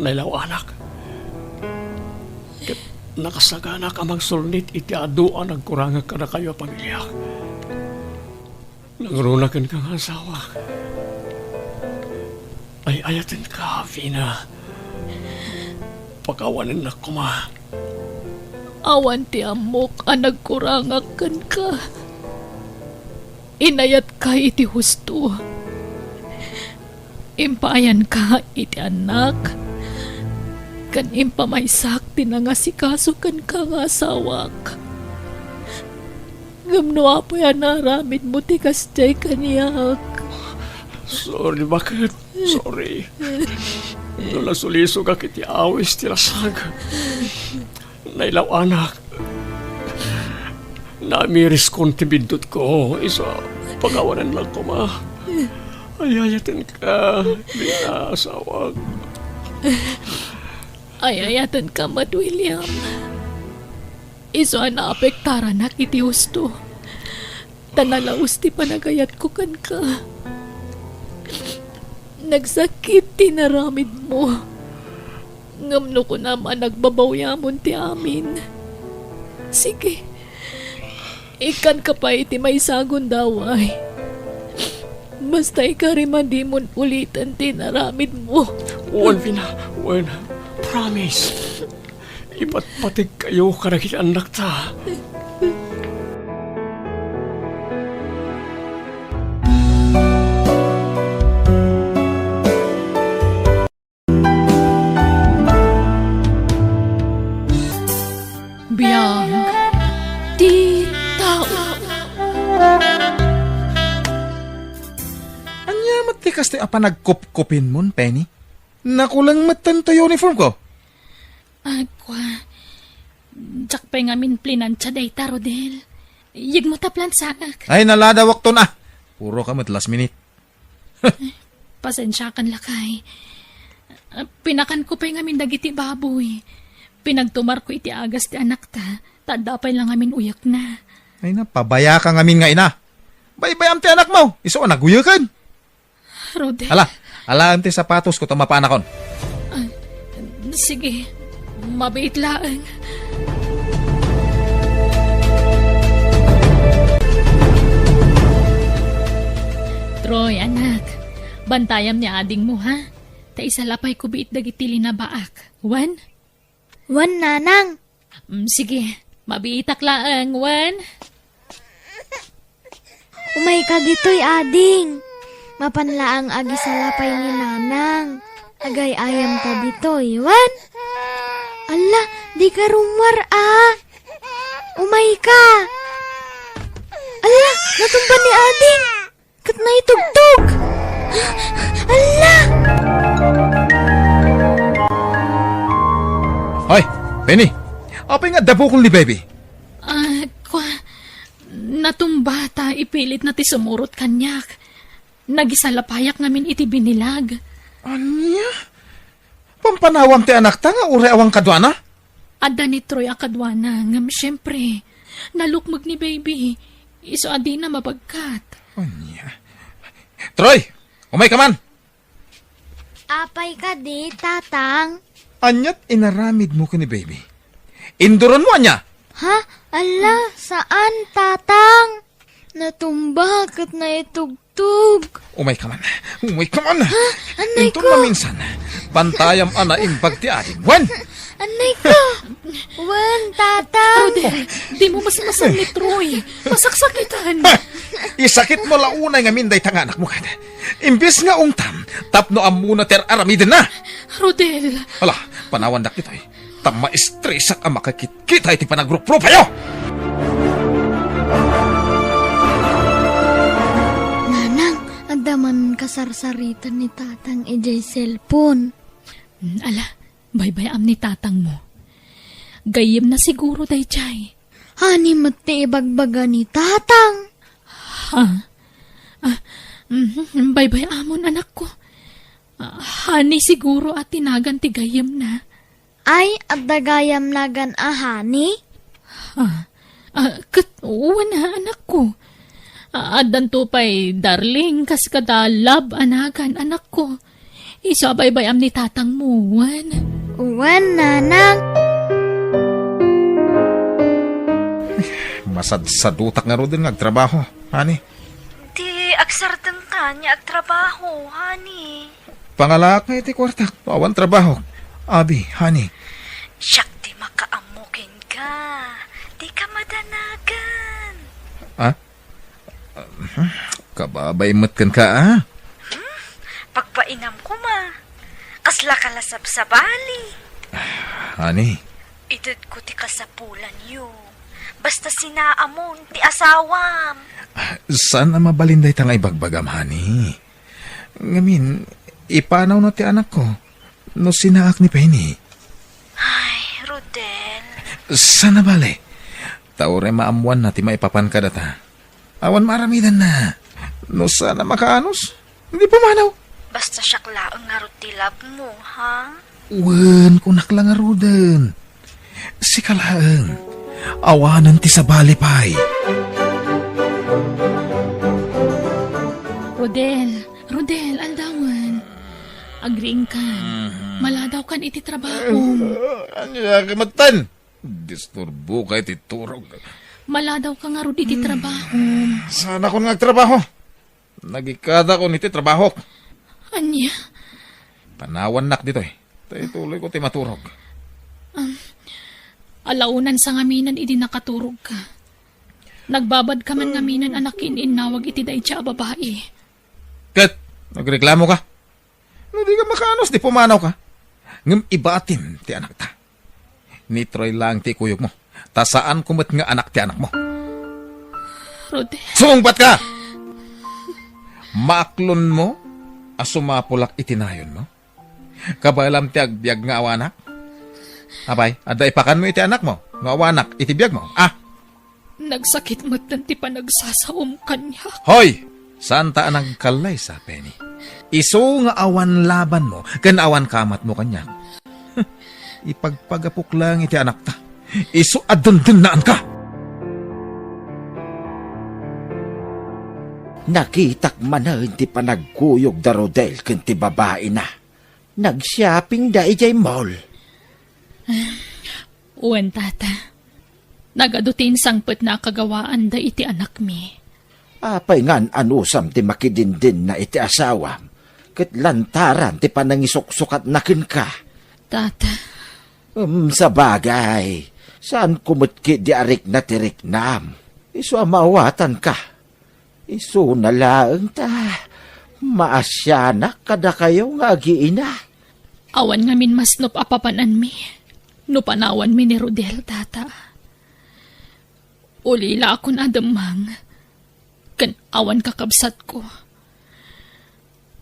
Nailaw-anak. Ket nakasaganak a mangsulnit iti adu a nagkurangak kadakayo a pamiliak. Nangruna kenka nga asawak. Ay-ayatenka, Vina. Pakawanennak koma. Awan ti ammok a nagkurangak kenka. Inayatka iti husto. Impaayanka iti annak. Ken impamaysak ti nangasikaso kenka nga asawak. Ngem no apay a naaramidmo ti kasdiay kaniak? Sorry, baket. Sorry. No nasulisogak iti awis ti lasag, nailaw-anak. Naamiriskon ti biddutko, isu a pakawanennak koma. Ay-ayatenka, Vina, asawak. Ay-ayatenka met, William. Isu a naapektaranak iti husto. Ta nalaus ti panagayatko kenka. Nagsakit ti inaramidmo. Ngem no kunam a nagbabawiamon ti amin, sige, ikkanka pay iti maysa a gundaway. Basta ikarim a dimon uliten ti inaramidmo. Wen, Vina, wen. Promise. Ipatpategkayo kadagiti annakta. Biag ti tao. Ania met ti kastoy a panagkupkupinmon, Penny? Nakulang metten ti uniformko. Agkua, diak pay ngamin plinansia dayta, Rodel. Yegmo ta plansaak. Ay, naladawakton a. Puroka met last minute. Pasensiakan, lakay. Pinakanko pay ngamin dagiti baboy. Pinagtumarko iti agas ti anakta, ta adda pay la ngamin uyekna. Ay na, pabayaka ngamin nga ina. Baybay-am ti anakmo, isu a naguyeken. Rodel. Ala, alaem ti sapatosko ta mapanakon. Ah, sige, mabiit laeng. Troy, anak, bantayam ni adingmo, ha? Ta isalapayko biit dagiti linabaak. Wen? Wen, nanang. Mm, sige, mabiitak laeng, wen? Umayka ditoy, ading. Mapan laeng agisalapay ni nanang. Agay-ayamta ditoy, wen? Alla, dika rummuar, a. Umayka. Alla, natumba ni ading. Ket naitugtog. Alla! Ay, Penny! Apay nga adda bukol ni Baby? Ah, kua, natumba ta ipilitna ti sumurot kaniak. Nagisalapayak ngamin iti binilag. Ania? Pampanawam ti anakta nga uray awan kaduana? Adda ni Troy a kaduana, ngem siempre, nalukmeg ni Baby. Isu a dina mabagkat. Ania? Troy, umayka man! Apay kadi, Tatang? Aniat inaramidmo ken ni Baby? Induronmo ania? Ha? Alla, saan, Tatang. Natumba ket naitugtog. Umayka man. Umayka man. Ha? Annay ko. Inton maminsan, bantayam a naimbag ti adim. Wen! Annay ko. Wen, Tatang. Rodel, dimo masmasan ni Troy. Masaksakitan. Ha! Isakitmo la unay ngamin dayta nga anakmo, kada. Imbes nga ungtam, tapno ammona ti ar-aramidenna. Rodel. Ala, panawandak ditoy. Ta maestresak a makakitkita iti panagruprupayo! Nanang, adda man kasarsaritan ni Tatang idiay cellphone. Mm, ala, baybay-am ni Tatangmo. Gayyemna siguro daydiay. Honey met ti ibagbaga ni Tatang. Ha? Ah, mhm, baybay-amon, anakko. Ah, honey siguro a ti nagan ti gayyemna. Ay, adda gayam nagan a honey? Ah, ah, ket wen a, anakko. Ah, addanto pay darling kas kada love a nagan, anakko. Isu a baybay-am ni Tatangmo, wen? Wen, Nanang. Masadsadutak ngaruden nga agtrabaho, honey. Ti agsardengka nga agtrabaho, honey. Pangalaak nga iti kuartak, no awan trabahok. Abi, honey. Siak ti makaammo kenka. Dika madanagan. Ah? Kababay met kenka, ah? Hmm? Pagbainam koma. Kasla ka la sabsabali. Honey. Itedko ti kasapulanyo. Basta sinaamon ti asawam. Saan a mabalin dayta nga ibagbagam, honey? Ngamin, ipanawna ti anakko no sinaak ni Penny. Ay, Rodel. Saan a bale? Ta uray maammoanna ti maipapan kadata. Awan maaramidanna. No saan a makaanos, di pumanaw. Basta siak laeng ngarud ti love mo, ha? Wen, kunak la ngaruden. Sika laeng. Awanen ti sabali pay. Rodel, Rodel, aldawen. Agriingkan. Mhm. Maladawkan iti trabahom. Ania ka metten? Disturboka iti turog. Maladawka ngarud iti trabahom. Saanakon nga agtrabaho? Nagikadakon iti trabahok. Ania? Panawannak ditoy. Ta ituloyko ti maturog. Um, alaonan sa ngaminen idi nakaturogka. Nagbabadka man ngaminen a nakiin-innawag iti daydiay a babai. Ket, nagreklamoka? No dika makaanos, di pumanawka. Ngem ibatim ti anakta. Ni Troy laeng ti ikuyogmo. Ta saanko met nga anak ti anakmo. Rodel. Sumungbatka! Maaklonmo a sumapulak iti nayonmo? Kabaelam ti agbiag nga awanak? Apay, adda ipakanmo iti anakmo no awanak iti biagmo, a? Nagsakit metten ti panagsasaom kaniak. Hoy! Saanta a nagkallaysa, Penny. Isu nga awan labanmo ken awan kamatmo kaniak. Ipagpagapok laeng iti anakta. Isu a dendennaanka. Nakitak manen ti panagkuyog da Rodel ken ti babaina. Nag-shopping da idiay mall. Wen, Tata. Nagadu ti insangpetna a kagawaanda iti anakmi. Apay nga an-anusam ti makidindinna iti asawam, ket lantaran ti panangisuksukatna kenka? Tata. Um, sabagay, saanko met ketdi a rikna ti riknam. Isu a maawatanka. Isuna laeng ta maasianak kadakayo nga agiina. Awan ngamin masnop a papananmi no panawanmi ni Rodel, Tata. Ulila akon a demmang ken awan kakabsatko.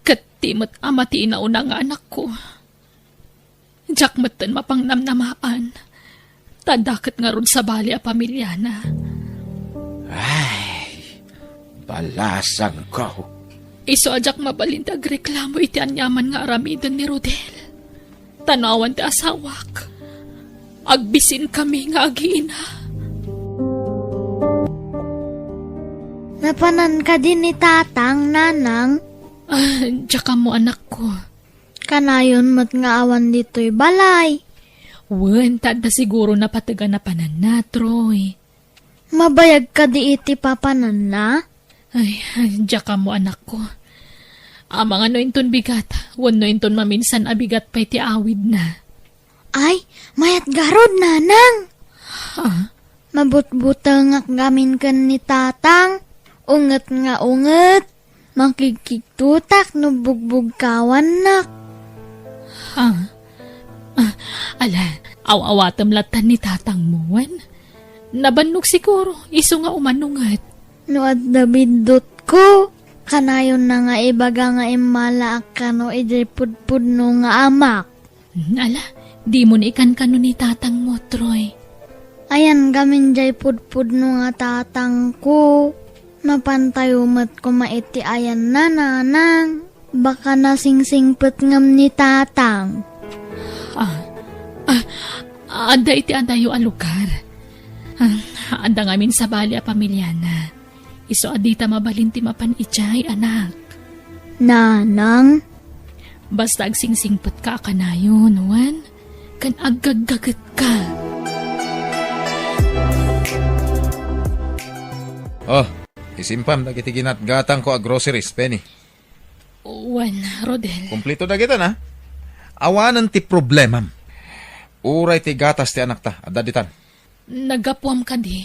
Ket ti met a matinaona nga anakko. Diak metten mapangnamnamaan, ta adda ket ngarud sabali a pamiliana. Ay, balasangko. Isu a diak mabalin ti agreklamo iti aniaman nga aramiden ni Rodel. Ta no awan ti asawak, agbisinkami nga agiina. Napanan kadi ni Tatang, Nanang? Ah, diak ammo, anakko. Kanayon met nga awan ditoy balay. Wen, ta adda siguro napateg a napananna, Troy. Mabayag kadi iti papananna? Ay, diak ammo, anakko. Amangan no inton bigat, wenno inton maminsan a bigat pay ti awidna. Ay, mayat garud, Nanang! Ha? Mabutbutengak ngamin ken ni Tatang. Unget nga unget. Makigkigtotak no bugbugkawannak. Ha? Ah, ala, aw-awatem latta ni tatangmo, wen? Nabannog siguro, isu nga umano nget. No adda biddutko, kanayonna nga ibaga nga immalaak kano idiay pudpudno nga amak. Hmm, ala, dimo ni ikankano ni tatangmo, Troy. Ayan gamin jay pudpudno nga tatangko. Mapantayo met koma iti ayanna, Nanang. Baka nasingsingpet ngem ni Tatang. Ah, ah, adda iti adayo a lugar. Ah, adda ngamin sabali a pamiliana. Isu a dita mabalin ti mapan idiay, anak. Nanang? Basta agsingsingpetka a kanayon, wen, ken aggaggagetka. Oh, isimpam dagiti ginatgatangko a groceries, Penny. Wen, Rodel. Kompleto dagita na. Awanen ti problemam. Uray ti gatas ti anakta, adda ditan. Naggapuam kadi.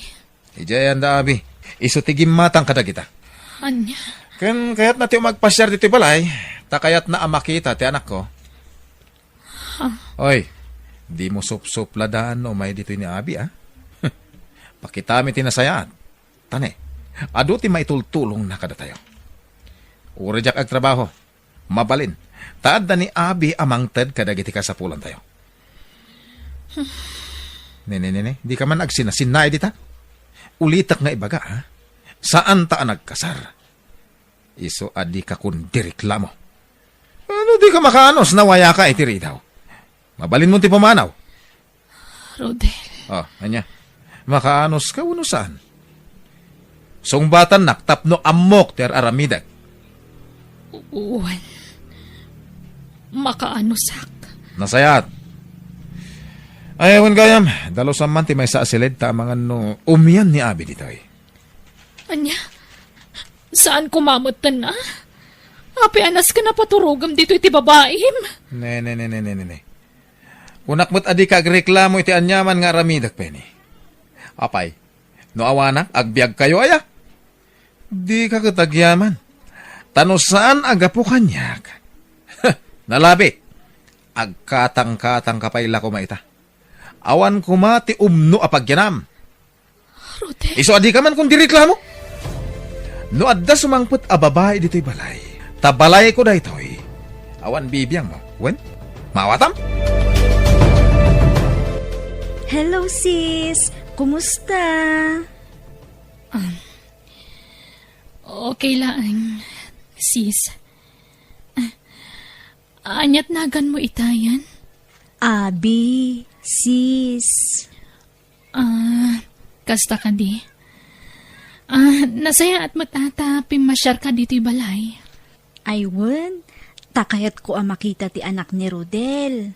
Idiay anda, abi. Isu ti gimmatang kadagita. Ania? Ken kayatna ti umagpasiar ditoy balay, ta kayatna a makita ti anakko. Ha? Oy, dimo supsupladaan no umay ditoy ni abi, a? Pakitami ti nasayaat. Ta ne, adu ti maitultulongna kadatayo. Uray diak agtrabaho. Mabalin, ta adda ni abi a mangted kadagiti kasapulantayo. Ne, ne, ne, ne, dika man agsinnasinnaay dita. Ulitek nga ibaga, ha? Saanta a nagkasar. Isu a dika kundireklamo. Ano, dika makaanus no awayaka iti ridaw? Mabalinmo ti pumanaw. Rodel. Oh, ania? Makaanuska wenno saan? Sungbatannak tapno ammok ti ar-aramidek. Wen. Makaanusak. Nasayaat. Ay, wen gayam, dalusam man ti maysa a siled ta amangan no umian ni abi ditoy. Ania? Saan koma metten, a? Apay a nasken a paturogem ditoy ti babaim? Ne, ne, ne, ne, ne, ne, ne. Kunak met a dika agreklamo iti aniaman nga aramidek, Penny. Apay, no awanak, agbiagkayo aya? Dika ket agyaman. Ta no saan a gapu kaniak, nalabi, agkatangkatangka pay la koma ita. Awan koma ti umno a pagyanam. Rodel. Isu a dika man kundireklamo. No adda sumangpet a babai ditoy balay, ta balayko daytoy. Awan bibiangmo. Wen? Maawatam? Hello, sis. Kumusta? Um, okay lang, sis. Ania't naganmo itayan? Abi, sis. Ah, kasta kadi. Ah, nasayaat met a ta pimmasiarka ditoy balay. Ay wen, ta kayatko a makita ti anak ni Rodel.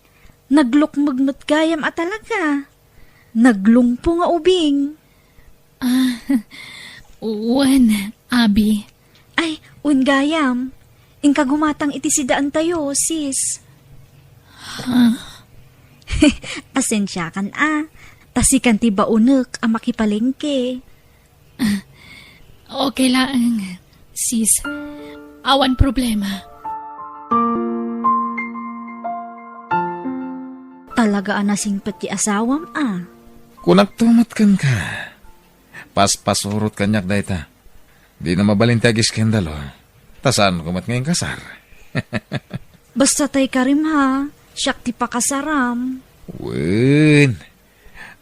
Naglukmeg met gayam a talaga. Naglungpo nga ubing. Ah, wen, Abi. Ay, wen gayam. Inka gumatang iti sidaentayo, sis. Ah? Pasensiakan a. Ta sikan ti baonek a makipalengke. Okay laeng, sis. Awan problema. Talaga a nasingpet ti asawam a. Kunakto met kenka. Paspasurot kaniak dayta. Dina mabalin ti agiskandalo. Ta saanko met nga inkasar. Basta tay karim ha, siak ti pakasaram. Wen,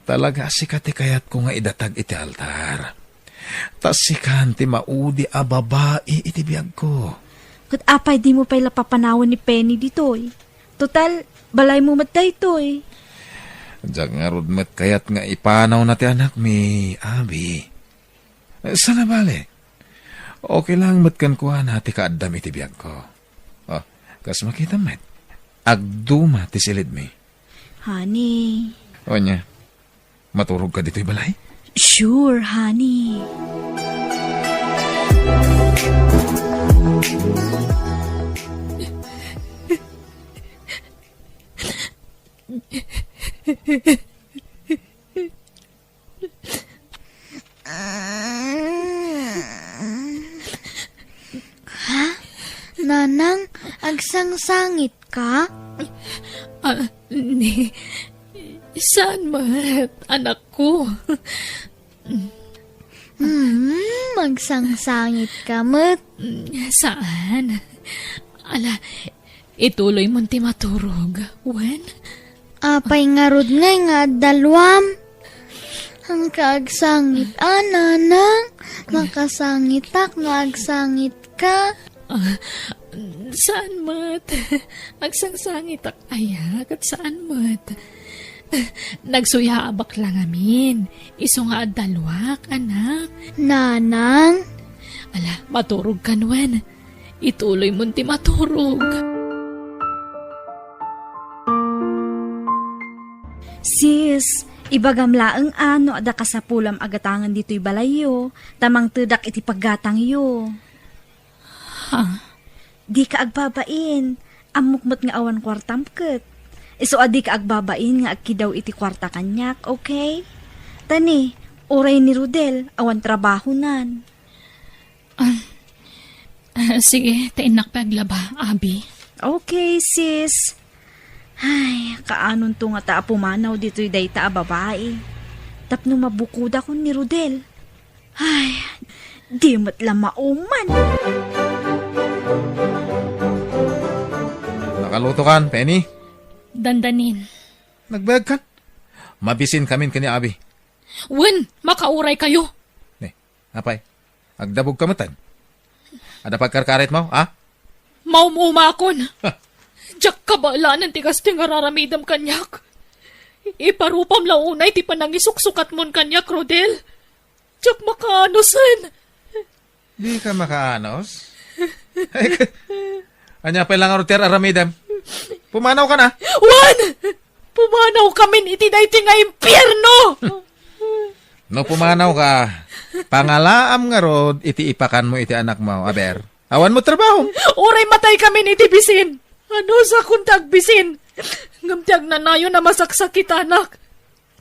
talaga a sika ti kayatko nga idatag iti altar. Ta sikan ti maudi a babai iti biagko. Ket apay dimo pay la papanawen ni Penny ditoy? Total, balaymo met daytoy. Diak ngarud met kayat nga ipanawna ti anakmi, Abi. Saan a bale? Okay lang met kenkuana ti kaaddam iti biagko. Oh, kas makitam met, agduma ti silidmi. Honey. Ania? Maturogka ditoy balay? Sure, honey. Ha? Nanang, agsangsangitka? Ah, ni, saan met, anakko? Hmm, agsangsangitka met? Saan? Ala, ituloymon ti maturog, wen? Apay ngarud ngay nga adda luam? Anka agsangit a, nanang. Makasangitak no agsangitka. Ah, saan met? Agsangsangitak aya, ket saan met? Nagsuyaabak la ngamin. Isu nga adda luak, anak. Nanang? Ala, maturogkan wen. Ituloymon ti maturog. Sis, ibagam laeng a no adda kasapulam a gatangen ditoy balayyo, ta mangtedak iti paggatangyo. Ha? Dika agbabain. Ammok met nga awan kuartam ket. Isu a dika agbabain nga agkidaw iti kuarta kaniak, okay? Ta ni, uray ni Rodel, awan trabahonan. Ah, ah, sige, ta innak pay aglaba, Abi. Okay, sis. Ay, kaanonto ngata a pumanaw ditoy dayta a babai. Tapno mabukodakon ni Rodel. Ay, di met la mauman. Nakalutokan, Penny? Dandanin. Nagbayagkan? Mabisinkamin ken ni Abi. Wen, makauraykayo. Ne, apay, agdabogka metten? Adda pagkarkaritmo, a? Maum-umakon. Ha. Diak kabaelanen ti kastoy nga ar-aramidem kaniak. Iparupam la unay ti panangisuksukatmon kaniak, Rodel. Diak makaanosen. Dika makaanos? Ania pay la ngarud ti ar-aramidem? Pumanawkan a. Wen! Pumanawkamin iti daytoy nga impierno! No pumanawka, pangalaam ngarud iti ipakanmo iti anakmo, aber. Awan met trabahom. Uray mataykamin iti bisin. Anusakon ti agbisin. Ngem ti agnanayon a masaksakitanak.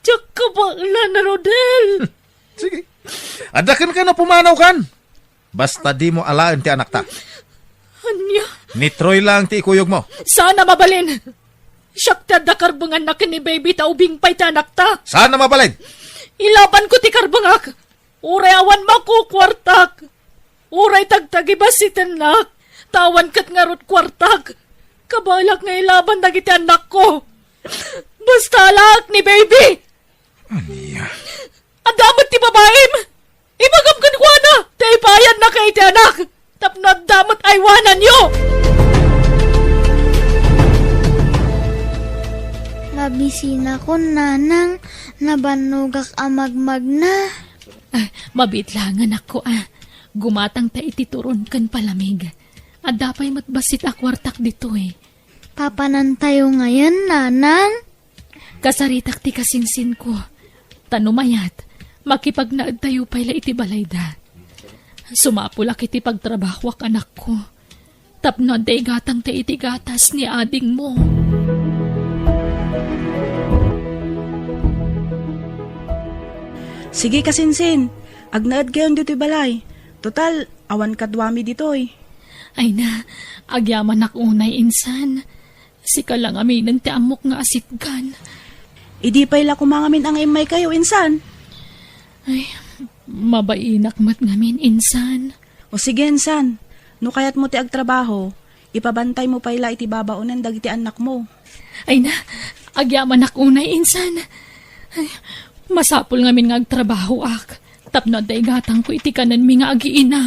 Diak kabaelan, Rodel. Sige. Adda kenka no pumanawkan. Basta dimo alaen ti anakta. Ania? Ni Troy lang ti ikuyogmo. Saan a mabalin. Siak ti adda karbenganna ken ni baby ta ubing pay ti anakta. Saan a mabalin. Ilabanko ti karbengak. Uray awan makukuartak. Uray tagtagibasitennak, ta awan ket ngarud kuartak. Kabaelak nga ilaban dagiti annakko. Basta alaek ni baby! Ania? Adda met ti babaim! Ibagam kenkuana ta ipayannaka iti anak tapno adda met aywananyo! Kun nanang, nabannogak a magmagna. Ah, mabiit laeng, anakko, a. Gumatangta iti turon ken palamig. Adda pay met bassit a kuartak ditoy. Papanantayo ngayen, nanang? Kasaritak ti kasinsinko. Ta no mayat, makipagnaedtayo pay la iti balayda. Sumapulak iti pagtrabahoak, anakko. Tapno adda igatangta iti gatas ni adingmo. Sige, kasinsin. Agnaedkayon ditoy balay. Total, awan kaduami ditoy. Ay na, agyamanak unay, insan. Sika la ngaminen ti ammok nga asitgan. Idi pay la koma ngamin a nga immaykayo, insan. Ay, mabainak met ngamin, insan. O sige, insan. No kayatmo ti agtrabaho, ipabantaymo pay la iti babaonen dagiti annakmo. Ay na, agyamanak unay, insan. Ay, masapul ngamin nga agtrabahoak. Tapno adda igatangko iti kanenmi nga agiina.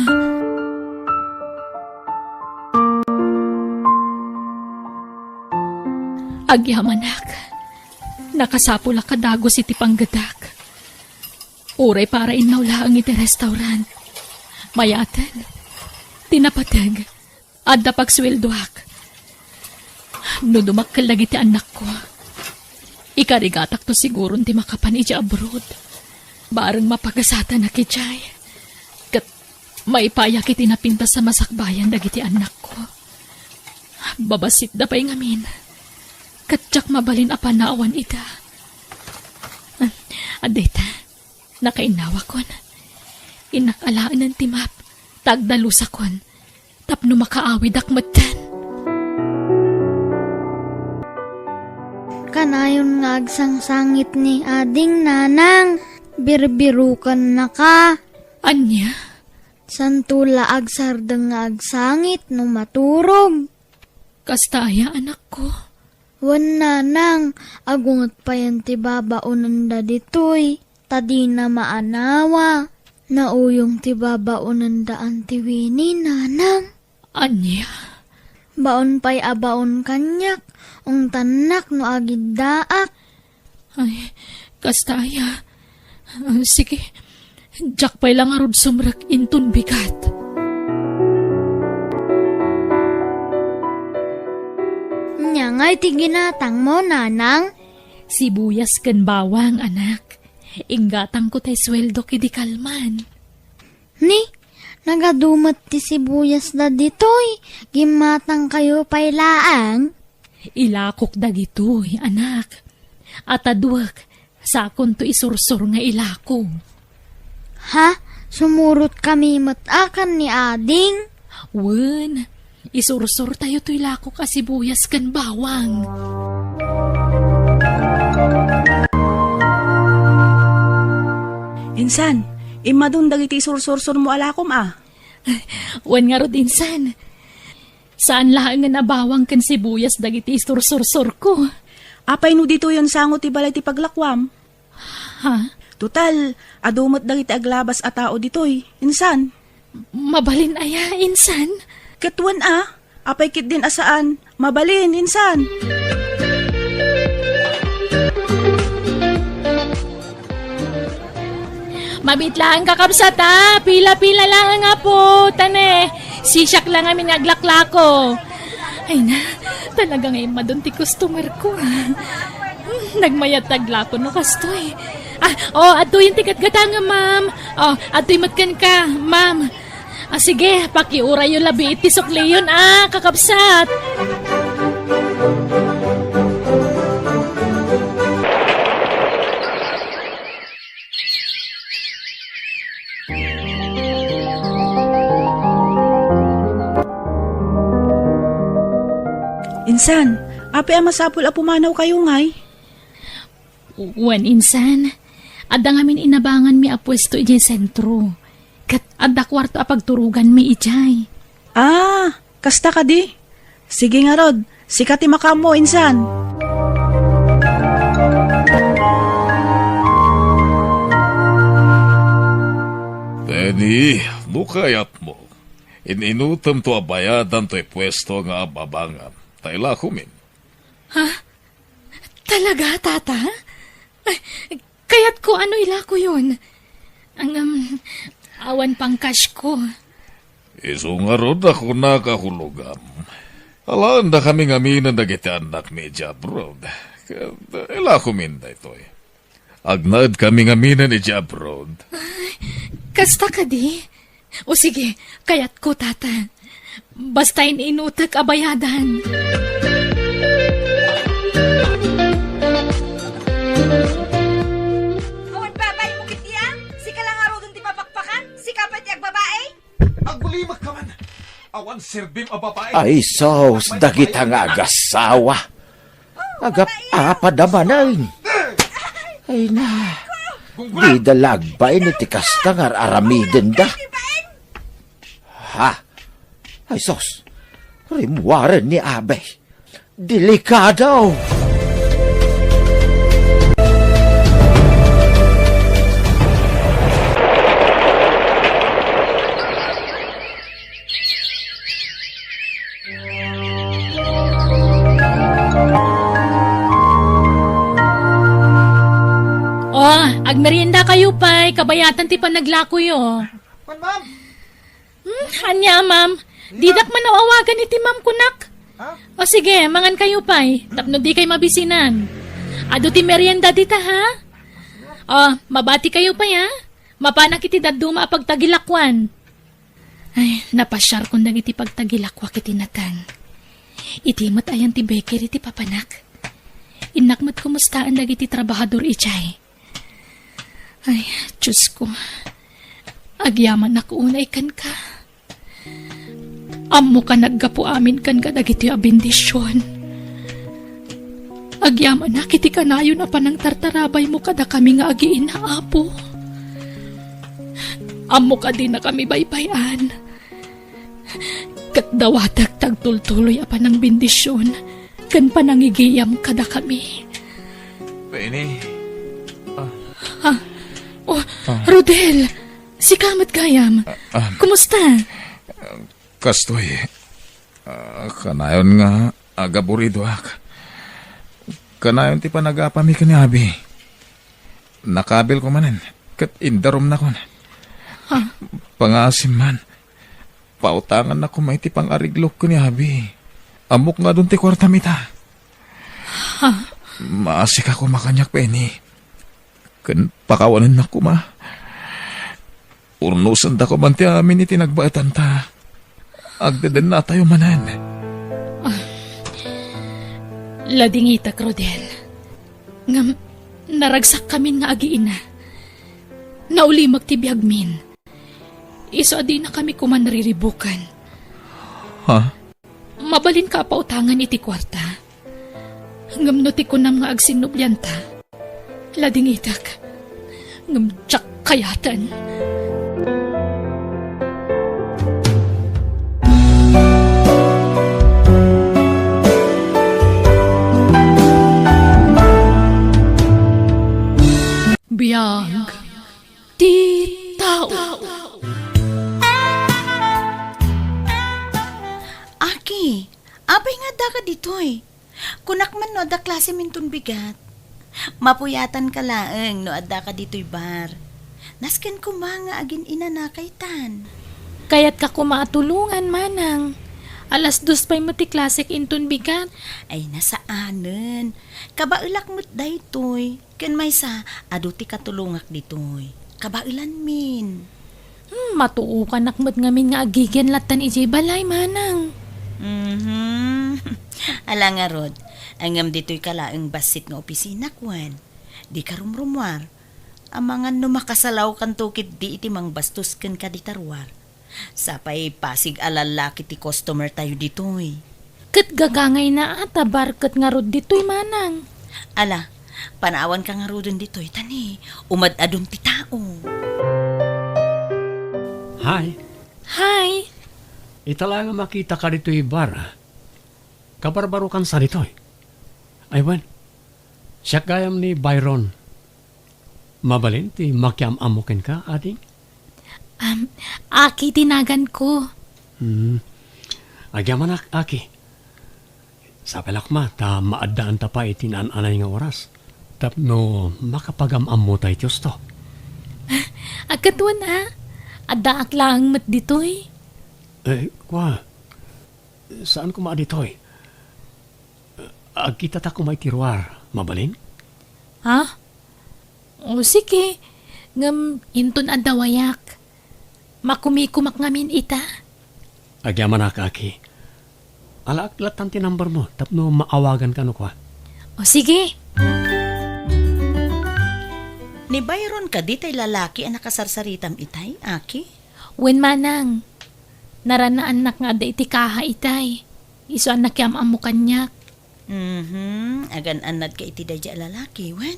Agyamanak, nakasapulak a dagus iti panggedak. Uray para innaw laeng iti restaurant. Mayaten, ti napateg, adda pagsueldoak. No dumakkel dagiti annakko, ikarigatakto siguron ti makapan idiay abroad. Bareng mapagasatanak idiay. Ket maipayak iti napintas a masakbayan dagiti annakko. Babassitda pay ngamin. Ket diak mabalin a panawan ida. Ah, adda ita. Nakainnawakon. Innak alaenen ti map, ta agdalusakon, tapno makaawidak metten. Kanayon nga agsangsangit ni ading, nanang, birbirukennaka. Ania? Santo la agsardeng nga agsangit no maturog. Kasta aya, anakko? Wen, nanang, agunget payen ti babaonenda ditoy, ta dina maanawa. Nauyong ti babaonenda Auntie Winnie, nanang. Ania? Baon pay a baon kaniak, ungtannak no agiddaak. Ay, kasta aya. Ah, sige, diak pay la ngarud sumrek inton bigat. Ania ngay ti ginatangmo, nanang? Sibuyas ken bawang, anak. Inggatangko tay sueldok idi kalman. Ni, nagadu met ti sibuyasda ditoy, gimmatangkayo pay laeng? Ilakok dagitoy, anak. Ataduek, sakonto isursor nga ilako. Ha? Sumurotkami met a ken ni ading? Wen, isursortayo toy lakok a sibuyas ken bawang. Insan, immadun dagiti isursorsormo a lakom a? Wen ngarud, insan. Saan laengen a bawang ken sibuyas dagiti isursorsorko. Apay no ditoyen sango ti balay ti paglakuam? Ha? Total, adu met dagiti aglabas a tao ditoy, insan. Mabalin aya, insan? Ket wen a, apay ketdin a saan, mabalin, insan. Mabitlaan, kakabsat, a. Pila-pila laeng, apo. Tane, sisiak la ngamin nga aglaklako. Ay na, talaga nga immadun ti customer ko, a. Nagmayat ti aglako no kastoy. Ah, o, adtoyen ti gatgatangam, ma'am. O, adtoy met kenka, ma'am. Ah, sige, pakiurayyo labi iti sukliyon, a, kakabsat. Insan, apay a masapul a pumanawkayo ngay? Wen, insan, adda ngamin inabanganmi a puesto idiay sentro. Ket adda kuarto a pagturoganmi idiay. Ah, kasta kadi? Sige ngarud, sika ti makaammo, insan. Benny, no kayatmo, in-inutemto a bayadan toy puesto nga ababangam. Ta ilakomin. Ha? Talaga, Tata? Ay, kayatko a ilakoyon. Ang, um, awan pang cash ko. Isu ngarud a kunak a hulogam. Alaendakami ngamin dagiti annakmi idiay abroad. Ket, eh, ilakomin daytoy. Agnaedkami ngamin idiay abroad. Kasta kadi? O sige, kayatko, Tata. Basta in-inutek a bayadan. Awan babaim ketdi a? Sika la ngaruden ti papakpakan? Sika pay ti agbabain? Agulimek ka man! Awan serbim a babae! Ay, sus, dagita nga agasawa. Agap-apad a manen. Ay na, dida la agbain iti kasta nga ar-aramidenda. Ha? Ay, sus, rimmuaren ni Abe. Delikado! O, agmerienda kayo pay, kabayatan ti panaglakoyo. Wen, ma'am. Hmm, ania, ma'am? Didak man awagan iti ma'am kunak. Ha? O sige, mangan kayo pay, tapno di kay mabisinan. Adu ti merienda dita, ha? O, mabati kayo pay, ha? Mapanak iti dadduma a pagtagilakuan. Ay, napasiarkon dagiti pagtagilakuak iti nateng. Iti met ayan ti bakery ti papanak. Innak met kumustaan dagiti trabahador idiay. Ay, Diyos ko. Agyamanak unay kenka. Ammoka naggapu amin kenka dagitoy a bendision. Agyamanak iti kanayon a panangtartarabaymo kadakami nga agiina, Apo. Ammok a dinakami baybay-an. Ket dawatek ti agtultuloy a panangbendision ken panangigiyam kadakami. Penny. Ah. Ha? Oh, Ah. Rodel, sika met gayam. Ah, ah. Kumusta? Kastoy, ah, kanayon nga agaburidoak. Kanayon ti panagapami ken ni Abi. Nakabilko manen, ket indarumnakon. Ha? Pangaasim man. Pautangannak koma iti pang-areglok ken ni Abi. Ammok nga adun ti kuartam ita. Ha? Maasika koma kaniak, Penny. Ken pakawanennak koma. Urnosendako man ti amin iti nagbaetanta. Agdedennatayo manen. Ah. Ladingitak, Rodel. Ngem, naragsakkamin nga agiina. Naulimek ti biagmin. Isu a dinakami koma nariribukan. Ha? Mabalinka a pautangan iti kuarta. Ngem no ti kunam nga agsinnublianta, ladingitak. Ngem diak kayaten. Biag ti tao. Aki, apay nga addaka ditoy? Kunak man no adda klasem inton bigat. Mapuyatanka laeng no addaka ditoy bar. Nasken koma nga agin-inanakaytan. Kayatka koma a tulongan, manang. Alas dos pay met ti klasek inton bigat. Ay, nasaanen. Kabaelak met daytoy. Ken maysa, adu ti katulongak ditoy. Kabaelanmin. Hmm, matuokanak met ngamin nga agigen lattan idiay balay, manang. Mhm. Ala ngarud, ngem ditoyka laeng bassit nga opisinak, wen? Dika rumrumuar. Amangan no makasalawkanto ketdi iti mangbastos kenka dita ruar. Sapay pasig a lallaki ti customer tayo ditoy. Ket gagangayna a ta bar ket ngarud ditoy, manang. Ala, panawanka ngaruden ditoy, ta ni, umad-adun ti tao. Hi. Hi. Ita la nga makitaka ditoy bar. Kabarbarokan sa ditoy. Ay, wen. Siak gayam ni Byron. Mabalin ti makiam-ammo kenka, ading? Am, Aki ti naganko. Hmm. Agyamanak, Aki. Sapay la koma ta maaddaanta pay iti naan-anay nga oras tapno makapagam-ammota iti husto. Agkatwan a, addaak laeng met ditoy. Eh, kua, saan koma a ditoy? Agkitata koma iti ruar, mabalin? Ha? O, sige. Ngem inton adda wayak, makumikomak ngamin ita. Agyamanak, Aki. Alaak lattan ti number mo tapno maawaganka no kua. O, sige. Ni Byron kadi tay lalaki a nakasarsaritam itay, Aki? Wen, manang. Naranaannak nga adda iti kaha itay. Isu a nakiam-ammo kaniak. Mhm, agan-annadka iti daydiay a lalaki, wen?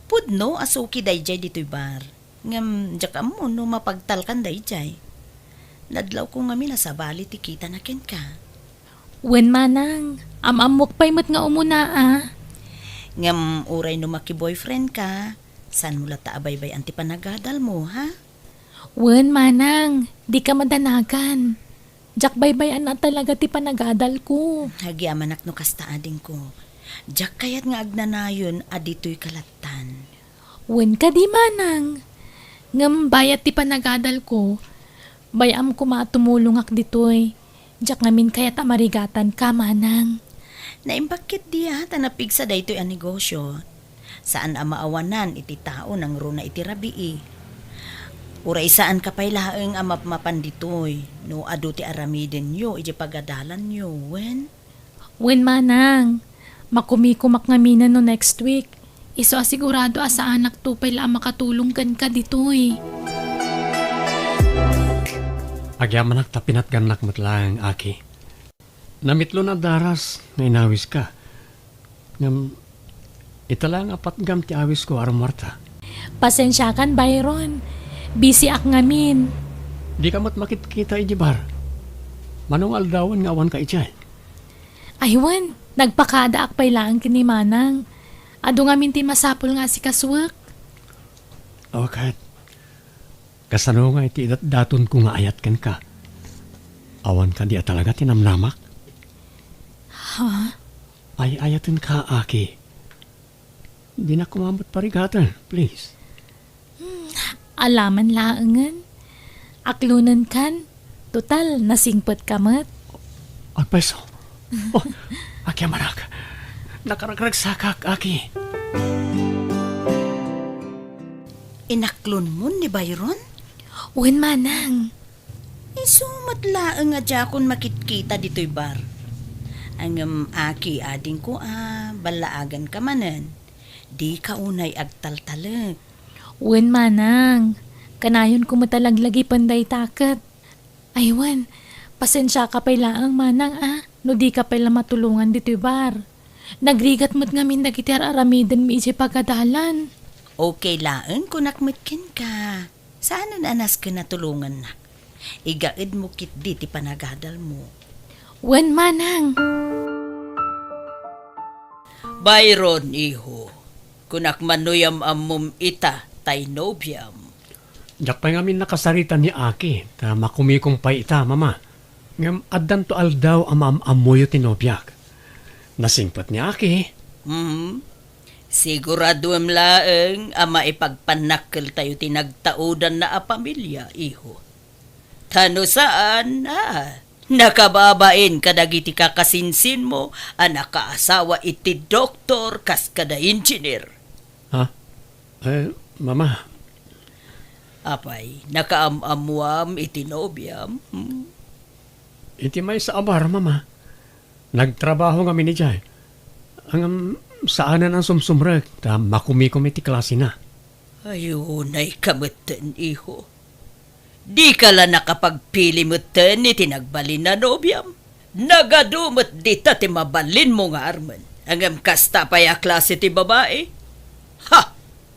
Pudno a suki daydiay ditoy bar. Ngem diak ammo no mapagtalkan daydiay. Nadlawko ngamin a sabali ti kitana kenka. Wen, manang, am-ammok pay met nga umuna a. Ngem uray no maki-boyfriendka, saanmo latta a baybay-an ti panagadalmo, ha? Wen, manang, dika madanagan. Diak baybay-an a talaga ti panagadalko. Agyamanak no kasta, adingko. Diak kayat nga agnanayon a ditoyka lattan. Wen kadi, manang. Ngem bayat ti panagadalko, bay-am koma a tumulongak ditoy. Diak ngamin kayat a marigatanka, manang. Naimbag ketdi a ta napigsa daytoy a negosio. Saan a maawanan iti tao nangruna iti rabii. Uray saanka pay laeng a mapmapan ditoy no adu ti aramidenyo iti pagadalanyo, wen? Wen, manang. Makumikomak ngamin no next week. Isu a sigurado a saanakto pay la a makatulong kenka ditoy. Agyamanak ta pinatgannak met laeng, Aki. Namitlon a daras nga inawiska. Ngem, ita laeng a patgam ti awisko a rummuarta. Pasensiakan, Byron. Busyak ngamin. Dika met makitkita idiay bar. Mano nga aldawen nga awanka idiay? Ay, wen, nagpakadaak pay laeng ken ni manang. Adu ngamin ti masapul nga asikasuek. O ket, kasano nga iti idatdatonko nga ayat kenka? Awan kadi a talaga ti namnamak? Ha? Ay-ayatenka, Aki. Dinak koma met parigaten, please. Hmm, alaman laengen. Aklonenkan. Total, nasingpetka met. Agpayso. Oh, Aki a manak. Nakaragragsakak, Aki. Inaklonmon ni Byron? Wen, manang. Isu met laeng a diakon makitkita ditoy bar. Ngem, Aki, adingko a, ballaaganka manen. Dika unay agtaltalek. Wen, manang. Kanayonko met a laglagipen dayta ket. Ay wen, pasensiaka pay laeng, manang a, no dika pay la matulongan ditoy bar. Nagrigat met ngamin dagiti ar-aramidenmi idiay pagadalan. Okay laeng, kunak met kenka. Saanen a nasken a tulongannak. Igaedmo ketdi ti panagadalmo. Wen, manang. Byron, iho, kunak man no yam-ammom ita tay nobiam. Diak pay ngamin nakasarita ni Aki, ta makumikong pay ita, Mama. Ngem addanto aldaw a maam-ammoyo ti nobiak. Nasingpet ni Aki. Mhm. Siguraduem laeng a maipagpannakkeltayo ti nagtaudanna a pamilia, iho. Ta no saan, a, nakababain kadagiti kakasinsinmo a nakaasawa iti doktor kas kada engineer. Ha? Eh, Mama. Apay, nakaam-ammuam iti nobiam? Hmm? Iti maysa a bar, Mama. Nagtrabaho ngamin idiay. Ngem saanen a sumsumrek ta makumikom iti klasena. Ay, unayka metten, iho. Dika la nakapagpili metten iti nagbalin a nobiam. Nagadu met dita ti mabalinmo nga armen. Ngem kasta pay a klase ti babai? Ha!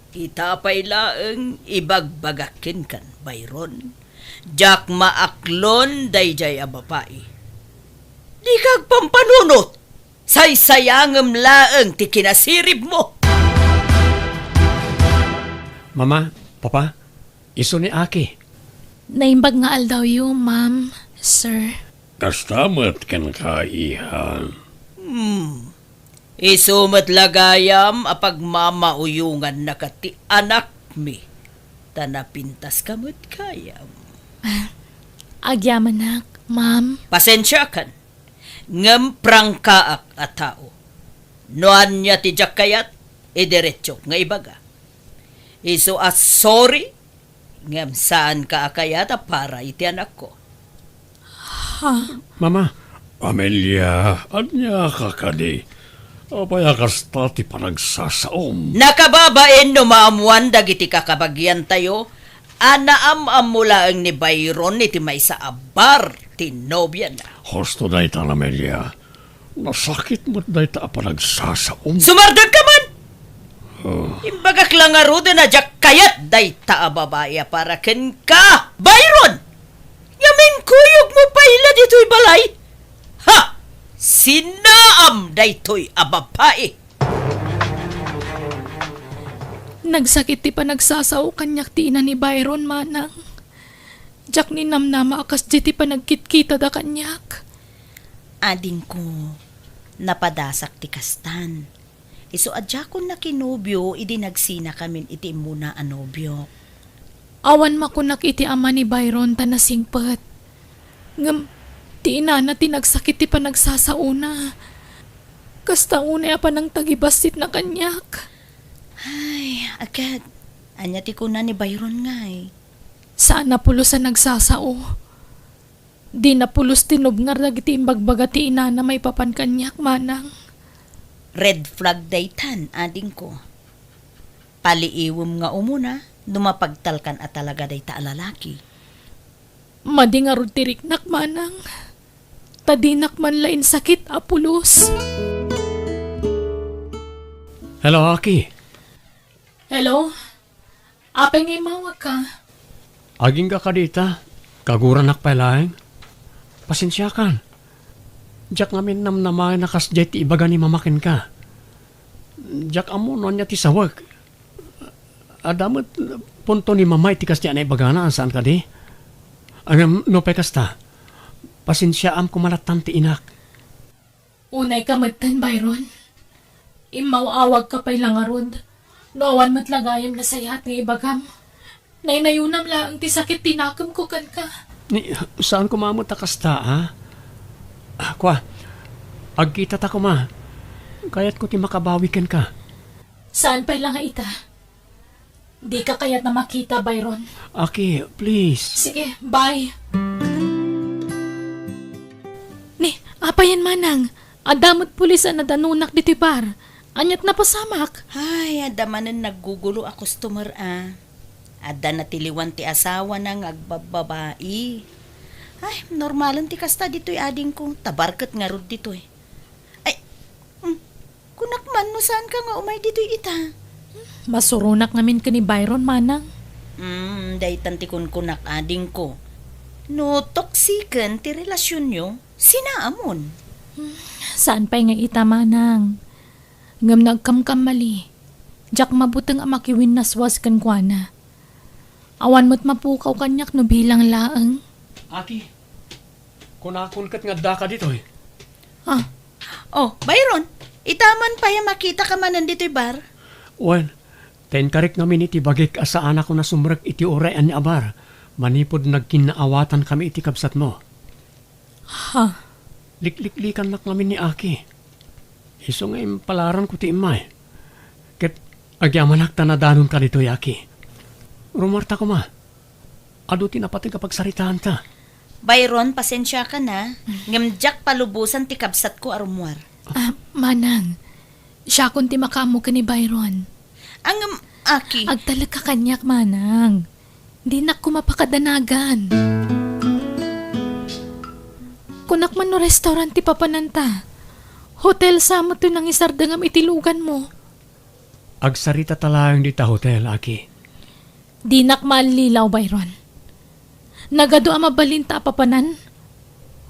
Ita pay laeng ibagbagak kenkan, Byron. Diak maaklon daydiay a babai. Dika agpampanunot! Saysayangem laeng ti kinasiribmo! Mama, Papa, isu ni Aki. Naimbag nga aldawyo, Ma'am, Sir. Kasta met kenka, iha. Hmm. Isu met la gayam a pagmamauyongannaka ti anakmi, ta napintaska met gayam. Agyamanak, ma'am. Pasensiakan, ngem prangkaak a tao. No ania ti diak kayat, idiretsok nga ibaga. Isu a sorry, ngem saanka a kayat a para iti anakko. Ha? Mama. Amelia, ania ka kadi? Apay a kasta ti panagsasaom? Nakababain no maammoan dagiti kakabagiantayo a naam-ammo laeng ni Byron iti maysa a bar ti nobiana. Husto dayta, Amelia. Nasakit met dayta a panagsasaom. Sumardengka man! Oh. Imbagak la ngaruden a diak kayat dayta a babai a para kenka, Byron! Ngem inkuyogmo pay la ditoy balay? Ha! Sinaam daytoy a babai! Nagsakit ti panagsasao kaniak ti ina ni Byron, manang. Diak ninamnama a kasdi ti panagkitkitada kaniak. Adingko, napadasak ti kastan. Isu a diakon nakinobio idi nagsinakamin iti immuna a nobiok. Awan makunak iti ama ni Byron ta nasingpet. Ngem ti inana ti nagsakit ti panagsasaona. Kasta unay a panangtagibassitna kaniak. Ay, aged, ania ti kuna ni Byron ngay? Saan a pulos a nagsasao. Dina pulos tinubngar dagiti imbagbaga ti inana maipapan kaniak, manang. Red flag daytan, adingko. Paliiwem nga umuna no mapagtalkan a talaga dayta a lalaki. Madi ngarud ti riknak, manang. Ta dinak man la insakit a pulos. Hello, Aki. Hello? Apay nga immawagka? Agingga kadi ita, kaguranak pay laeng. Pasensiakan. Diak ngamin namnamaen a kasdiay ti ibaga ni Mama kenka. Diak ammo no ania ti sawek. Adda met punto ni Mama iti kasdiay a naibagana, saan kadi? Ngem nupay kasta, pasensiaam koma lattan ti inak. Unayka metten, Byron. Immaw-awagka pay la ngarud. No awan met la gayam nasayaat nga ibagam, naynayonam laeng ti sakit ti nakemko kenka. Ni, saan koma met a kasta, ha? Ah, kua, agkitata koma. Kayatko ti makabawi kenka. Saan pay la nga ita? Dika kayat a makita, Byron. Aki, please. Sige, bye. Ni, apayen manang? Adda met pulis a nadanunak ditoy bar. Aniat napasamak? Ay, adda manen naggugulo a customer a. Adda natiliwan ti asawana nga agbabbabai. Ay, normalen ti kasta ditoy adingko. Ta bar ket ngarud ditoy. Ay, mm, kunak man no saanka nga umay ditoy ita. Masuronak ngamin ken ni Byron, manang. Mm, daytan ti kunkunak, adingko. No toxic-en ti relasionyo, sinaamon. Saan pay nga ita, manang. Ngem no agkamkamali, diak mabuteng a makiwinnaswas kenkuana. Awan met mapukaw kaniak no bilang laeng. Aki, kunakon ket nga addaka ditoy. Ah. Oh, Byron, ita man pay a makitaka manen ditoy bar? Wen, ta inkarik ngamin iti bagik a saanakon a sumrek iti uray ania a bar, manipud nagkinnaawatankami iti kabsatmo. Ha? Likliklikannak ngamin ni Aki. Isu nga impalaranko ti immay. Ket agyamanak ta nadanonka ditoy, Aki. Rummuarta koma. Adu ti napateg a pagsaritaanta. Byron, pasensiakan a, ngem diak palubosan ti kabsatko a rummuar. Ah, manang, siakon ti makaammo ken ni Byron. Ngem, Aki. Agtalekka kaniak, manang. Dinak koma pakadanagan. Kunak man no restaurant ti papananta. Hotel sa met toy nangisardengam iti luganmo. Agsaritata laeng dita hotel, Aki. Dinak maallilaw, Byron. Nagadu a mabalinta a papanan.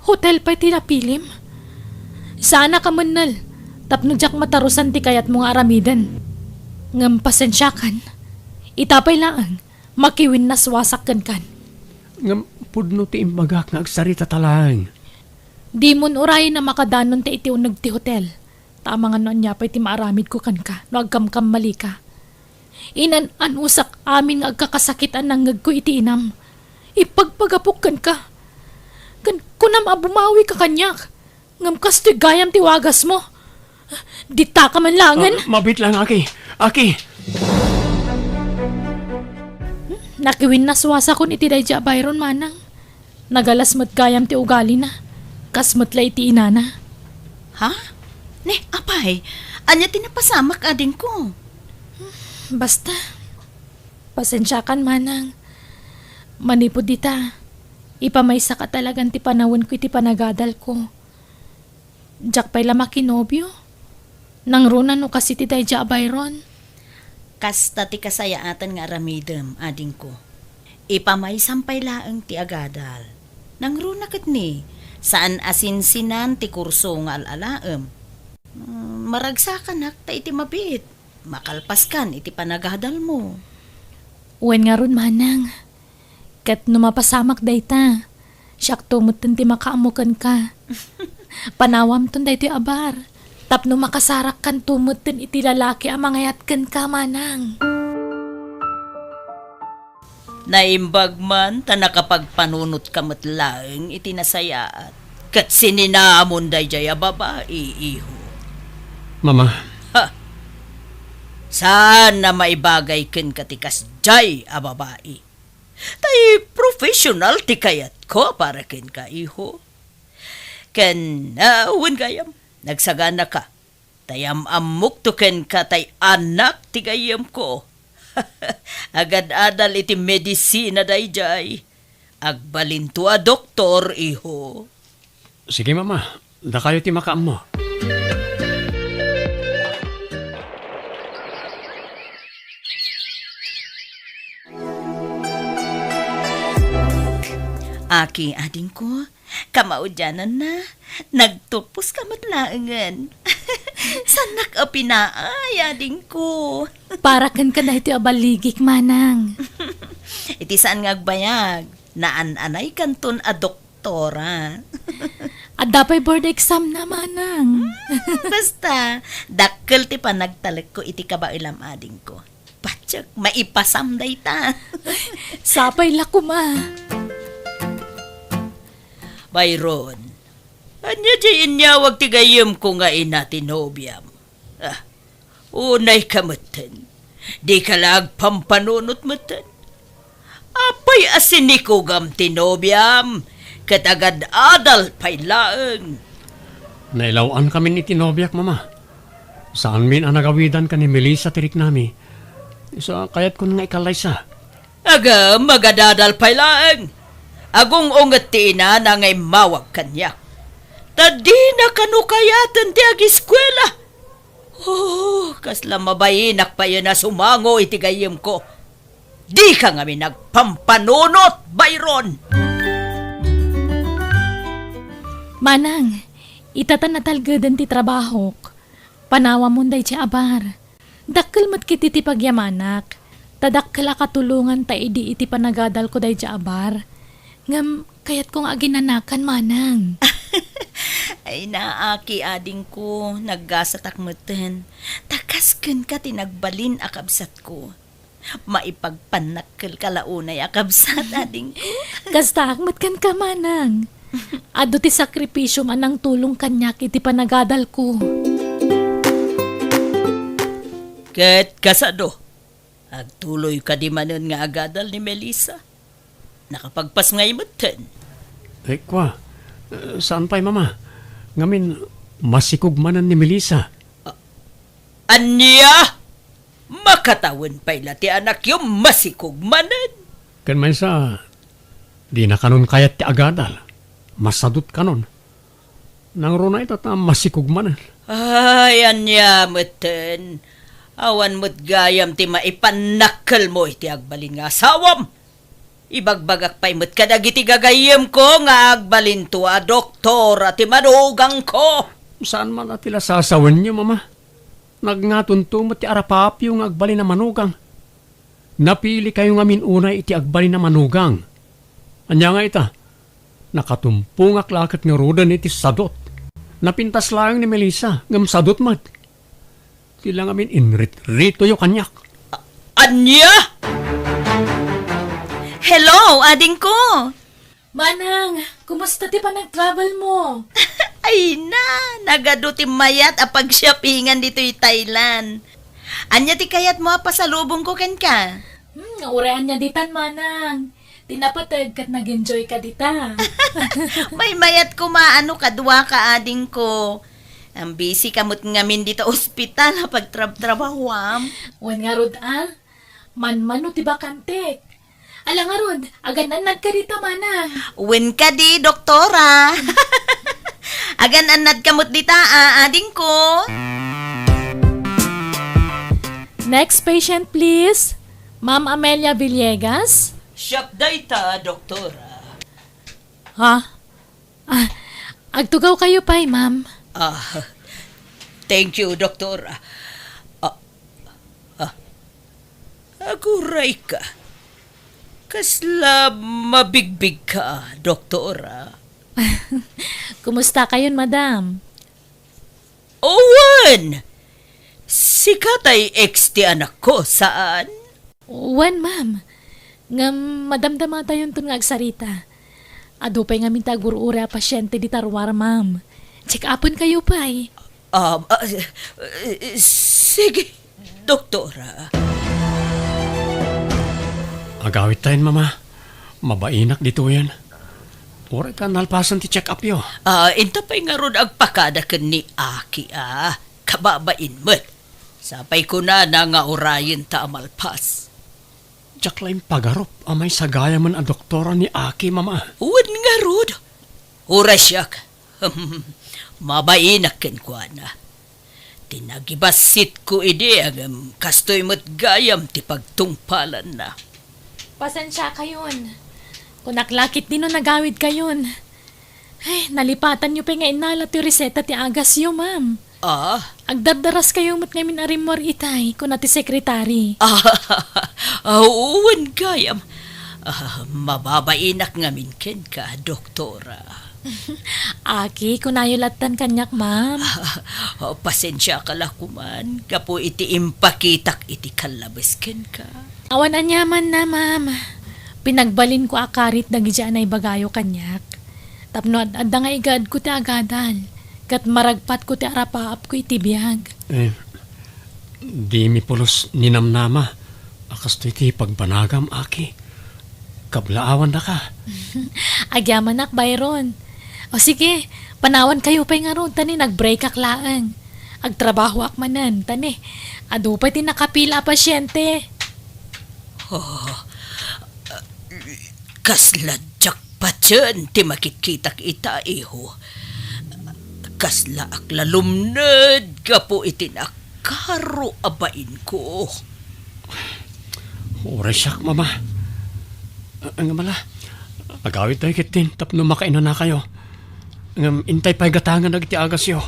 Hotel pay ti napilim. Saanak a mennel tapno diak matarusan ti kayatmo nga aramiden. Ngem pasensiakan. Ita pay laeng, makiwinnaswasak kenkan. Ngem pudno ti imbagak nga agsaritata laeng. Dimon uray a makadanon ta iti uneg ti hotel. Ta amangan no ania pay ti maaramidko kenka no agkamkammalika. Inan-anusak amin nga agkakasakit a nangngegko iti inam. Ipagpagapok kenka. Ken kunam a bumawika kaniak. Ngem kastoy gayam ti wagasmo. Ditaka man laengen. Ah, mabiit lang, Aki. Aki! Nakiwinnaswasakon iti daydi a Byron, manang. Nagalas met gayam ti ugalina, kas met la iti inana. Ha? Ne, apay, ania ti napasamak, adingko? Basta, pasensiakan, manang. Manipud dita, ipamaysaka talagan ti panawenko iti panagadalko. Diak pay la makinobio. Nangruna no kas iti daydi a Byron. Kasta ti kasayaatan nga aramidem, adingko. Ipamaysam pay laeng ti agadal. Nangruna ket ni, saan a sinsinan ti kurso nga al-alaem. Mm, maragsakanak ta iti mabiit, makalpaskan iti panagadalmo. Wen ngarud, manang. Ket no mapasamak dayta, siakto metten ti makaammo kenka. Panawamton daytoy a bar, tapno makasarakkanto metten iti lalaki a mangayat kenka, manang. Naimbag man ta nakapagpanunotka met laeng iti nasayaat, ket sininamon daydiay a babai, iho. Mama. Ha! Saan a maibagay kenka ti kasdiay a babai. Tay professional ti kayatko para kenka, iho. Ken, ah, wen gayam, nagsaganaka. Tay am-ammokto kenka tay anak ti gayyemko. Agad-adal iti medisina daydiay. Agbalinto a doktor, iho. Sige, Mama. Dakayo ti makaammo. Aki, adingko, kamaudiananna, nagtupos ka met laengen. Saannak a pinaay, adingko. Para kenka daytoy a balligik, manang. Iti saan nga agbayag, naan-anaykanton a doktora. Adda pay board exam na, manang. Hmm, basta, dakkel ti panagtalekko iti kabaelam, adingko. Patiek, maipasam dayta. Sapay la koma. Byron, ania diay inyawag ti gayyemko nga ina ti nobiam? Ah, unay ka metten. Di ka la agpampanunot metten. Apay a sinikugam ti nobiam, ket agad-adal pay laeng. Nailaw-an kamin iti nobiak, Mama. Saanmin a nagawidan ken ni Melissa ti riknami. Isu a kayatkon nga ikallaysa. Agam, agad-adal pay laeng. Agung-unget ti inana nga immawag kaniak. Ta dina kano kayaten ti agiskuela. Oh, kasla mabayinak payen a sumango iti gayyemko. Dika ngamin agpampanunot, Byron! Manang, ita ta natalgeden ti trabahok. Panawamon daydi a bar. Dakkel met ketdi ti pagyamanak, ta dakkel a katulonganta idi iti panagadalko daydi a bar. Ngem kayatko nga aginanakan, manang. Ay, naaki, adingko, naggasatak metten. Ta kas kenka ti nagbalin a kabsatko. Maipagpannakkelka la unay a kabsat, adingko. Kastaak met kenka, manang. Adu ti sakripisiom a nangtulong kaniak iti panagadalko. Ket kasano, agtuloy kadi manen nga agadal ni Melissa? Nakapagpasngay metten. Eh, kua, eh, saan pay, Mama? Ngamin, masikog manen ni Melissa. Ania? Makatawen pay la ti anakyo masikog manen? Ken maysa, dina kanon kayat ti agadal. Masadut kanon. Nangruna ita ta masikog manen. Ay, ania metten? Awan met gayam ti maipannakkelmo iti agbalin nga asawam. Ibagbagak pay met kadagiti gagayyemko nga agbalinto a doktora ti manugangko. Saan man a ti la sasawenyo, Mama. Nagngatonto met ti arapapyo nga agbalin a manugang. Napilikayo ngamin unay iti agbalin a manugang. Ania nga ita? Nakatumpongak la ket ngaruden iti sadut. Napintas laeng ni Melissa, ngem sadut met. Ti la ngamin inritritoyo kaniak. Ania? Hello, adingko! Manang, kumusta ti panag-travel mo? Ay na, nagadu ti mayat a pag-shoppingan ditoy Thailand. Ania ti kayatmo a pasalubongko kenka? Hmm, uray ania ditan, Manang. Ti napateg ket nag-enjoy ka dita. Maymayat koma no kaduaka, adingko. Ang busy ka met ngamin dita ospital a pagtrabtrabahuam. Wen ngarud a, manmano ti bakantek. Ala ngarud, agan-annad ka dita, Manang. Wen kadi, doktora. Agan-annad ka met dita, a, adingko. Next patient, please. Ma'am Amelia Villegas. Siak dayta, doktora. Ha? Ah, agtugaw kayo pay, ma'am. Ah, thank you, doktora. Ah, ah, aguray ka. Kasla mabigbig ka, doktora. Kumusta kayon, madam? Owen! Sika tay ex ti anakko, saan? Wen, ma'am. Ngem madamdamatayonton nga agsarita. Adu pay ngamin ti agur-uray a pasiente dita ruar, ma'am. Check-upen kayo pay. Um, ah, s-, eh, sige, doktora. Agawidtayon, mama. Mabainak ditoyen. Uray ta nalpasen ti check-upyo. Ah, inta pay ngarud agpakada ken ni Aki, a. Kababain met. Sapay kunana nga urayenta a malpas. Diak la impagarup a maysa gayamen a doktora ni Aki, mama. Wen ngarud, uray siak. Mabainak kenkuana. Ti nagibassitko idi, ngem kastoy met gayam ti pagtungpalanna. Pasensia kayon. Kunak la ketdi no nagawid kayon. Ay, nalipatanyo pay nga innala ti reseta ti agasyo, ma'am. Ah? Agdardaras kayo met ngamin a rimmuar itay, kuna ti sekretary. Ah, ah, wen gayam. Ah, mababainak ngamin kenka, doktora. Aki, kunayo lattan kaniak, ma'am. Ah, pasensiaka la koman, gapu iti impakitak iti kallabes kenka. Awan aniamanna, ma'am. Pinagbalinko a karit dagiti a naibagayo kaniak. Tapno ad-adda nga igaedko ti agadal, ket maragpatko ti arapaapko iti biag. Eh, dimi pulos ninamnama a kastoy ti pagbanagam, Aki. Kablaawannaka. Agyamanak, Byron. O sige, panawankayo pay ngarud, ta ni nagbreakak laeng. Agtrabahoak manen, ta ni adu pay ti nakapila a pasiente. Oh, kasla diak patien ti makitkitak ita, iho. Kaslaak la lumned gapu iti nakaro a bainko. Uray siak, mama. Ngem ala, agawidtayo ketdin tapno makainanakayo. Ngem intay pay gatangen dagiti agasyo.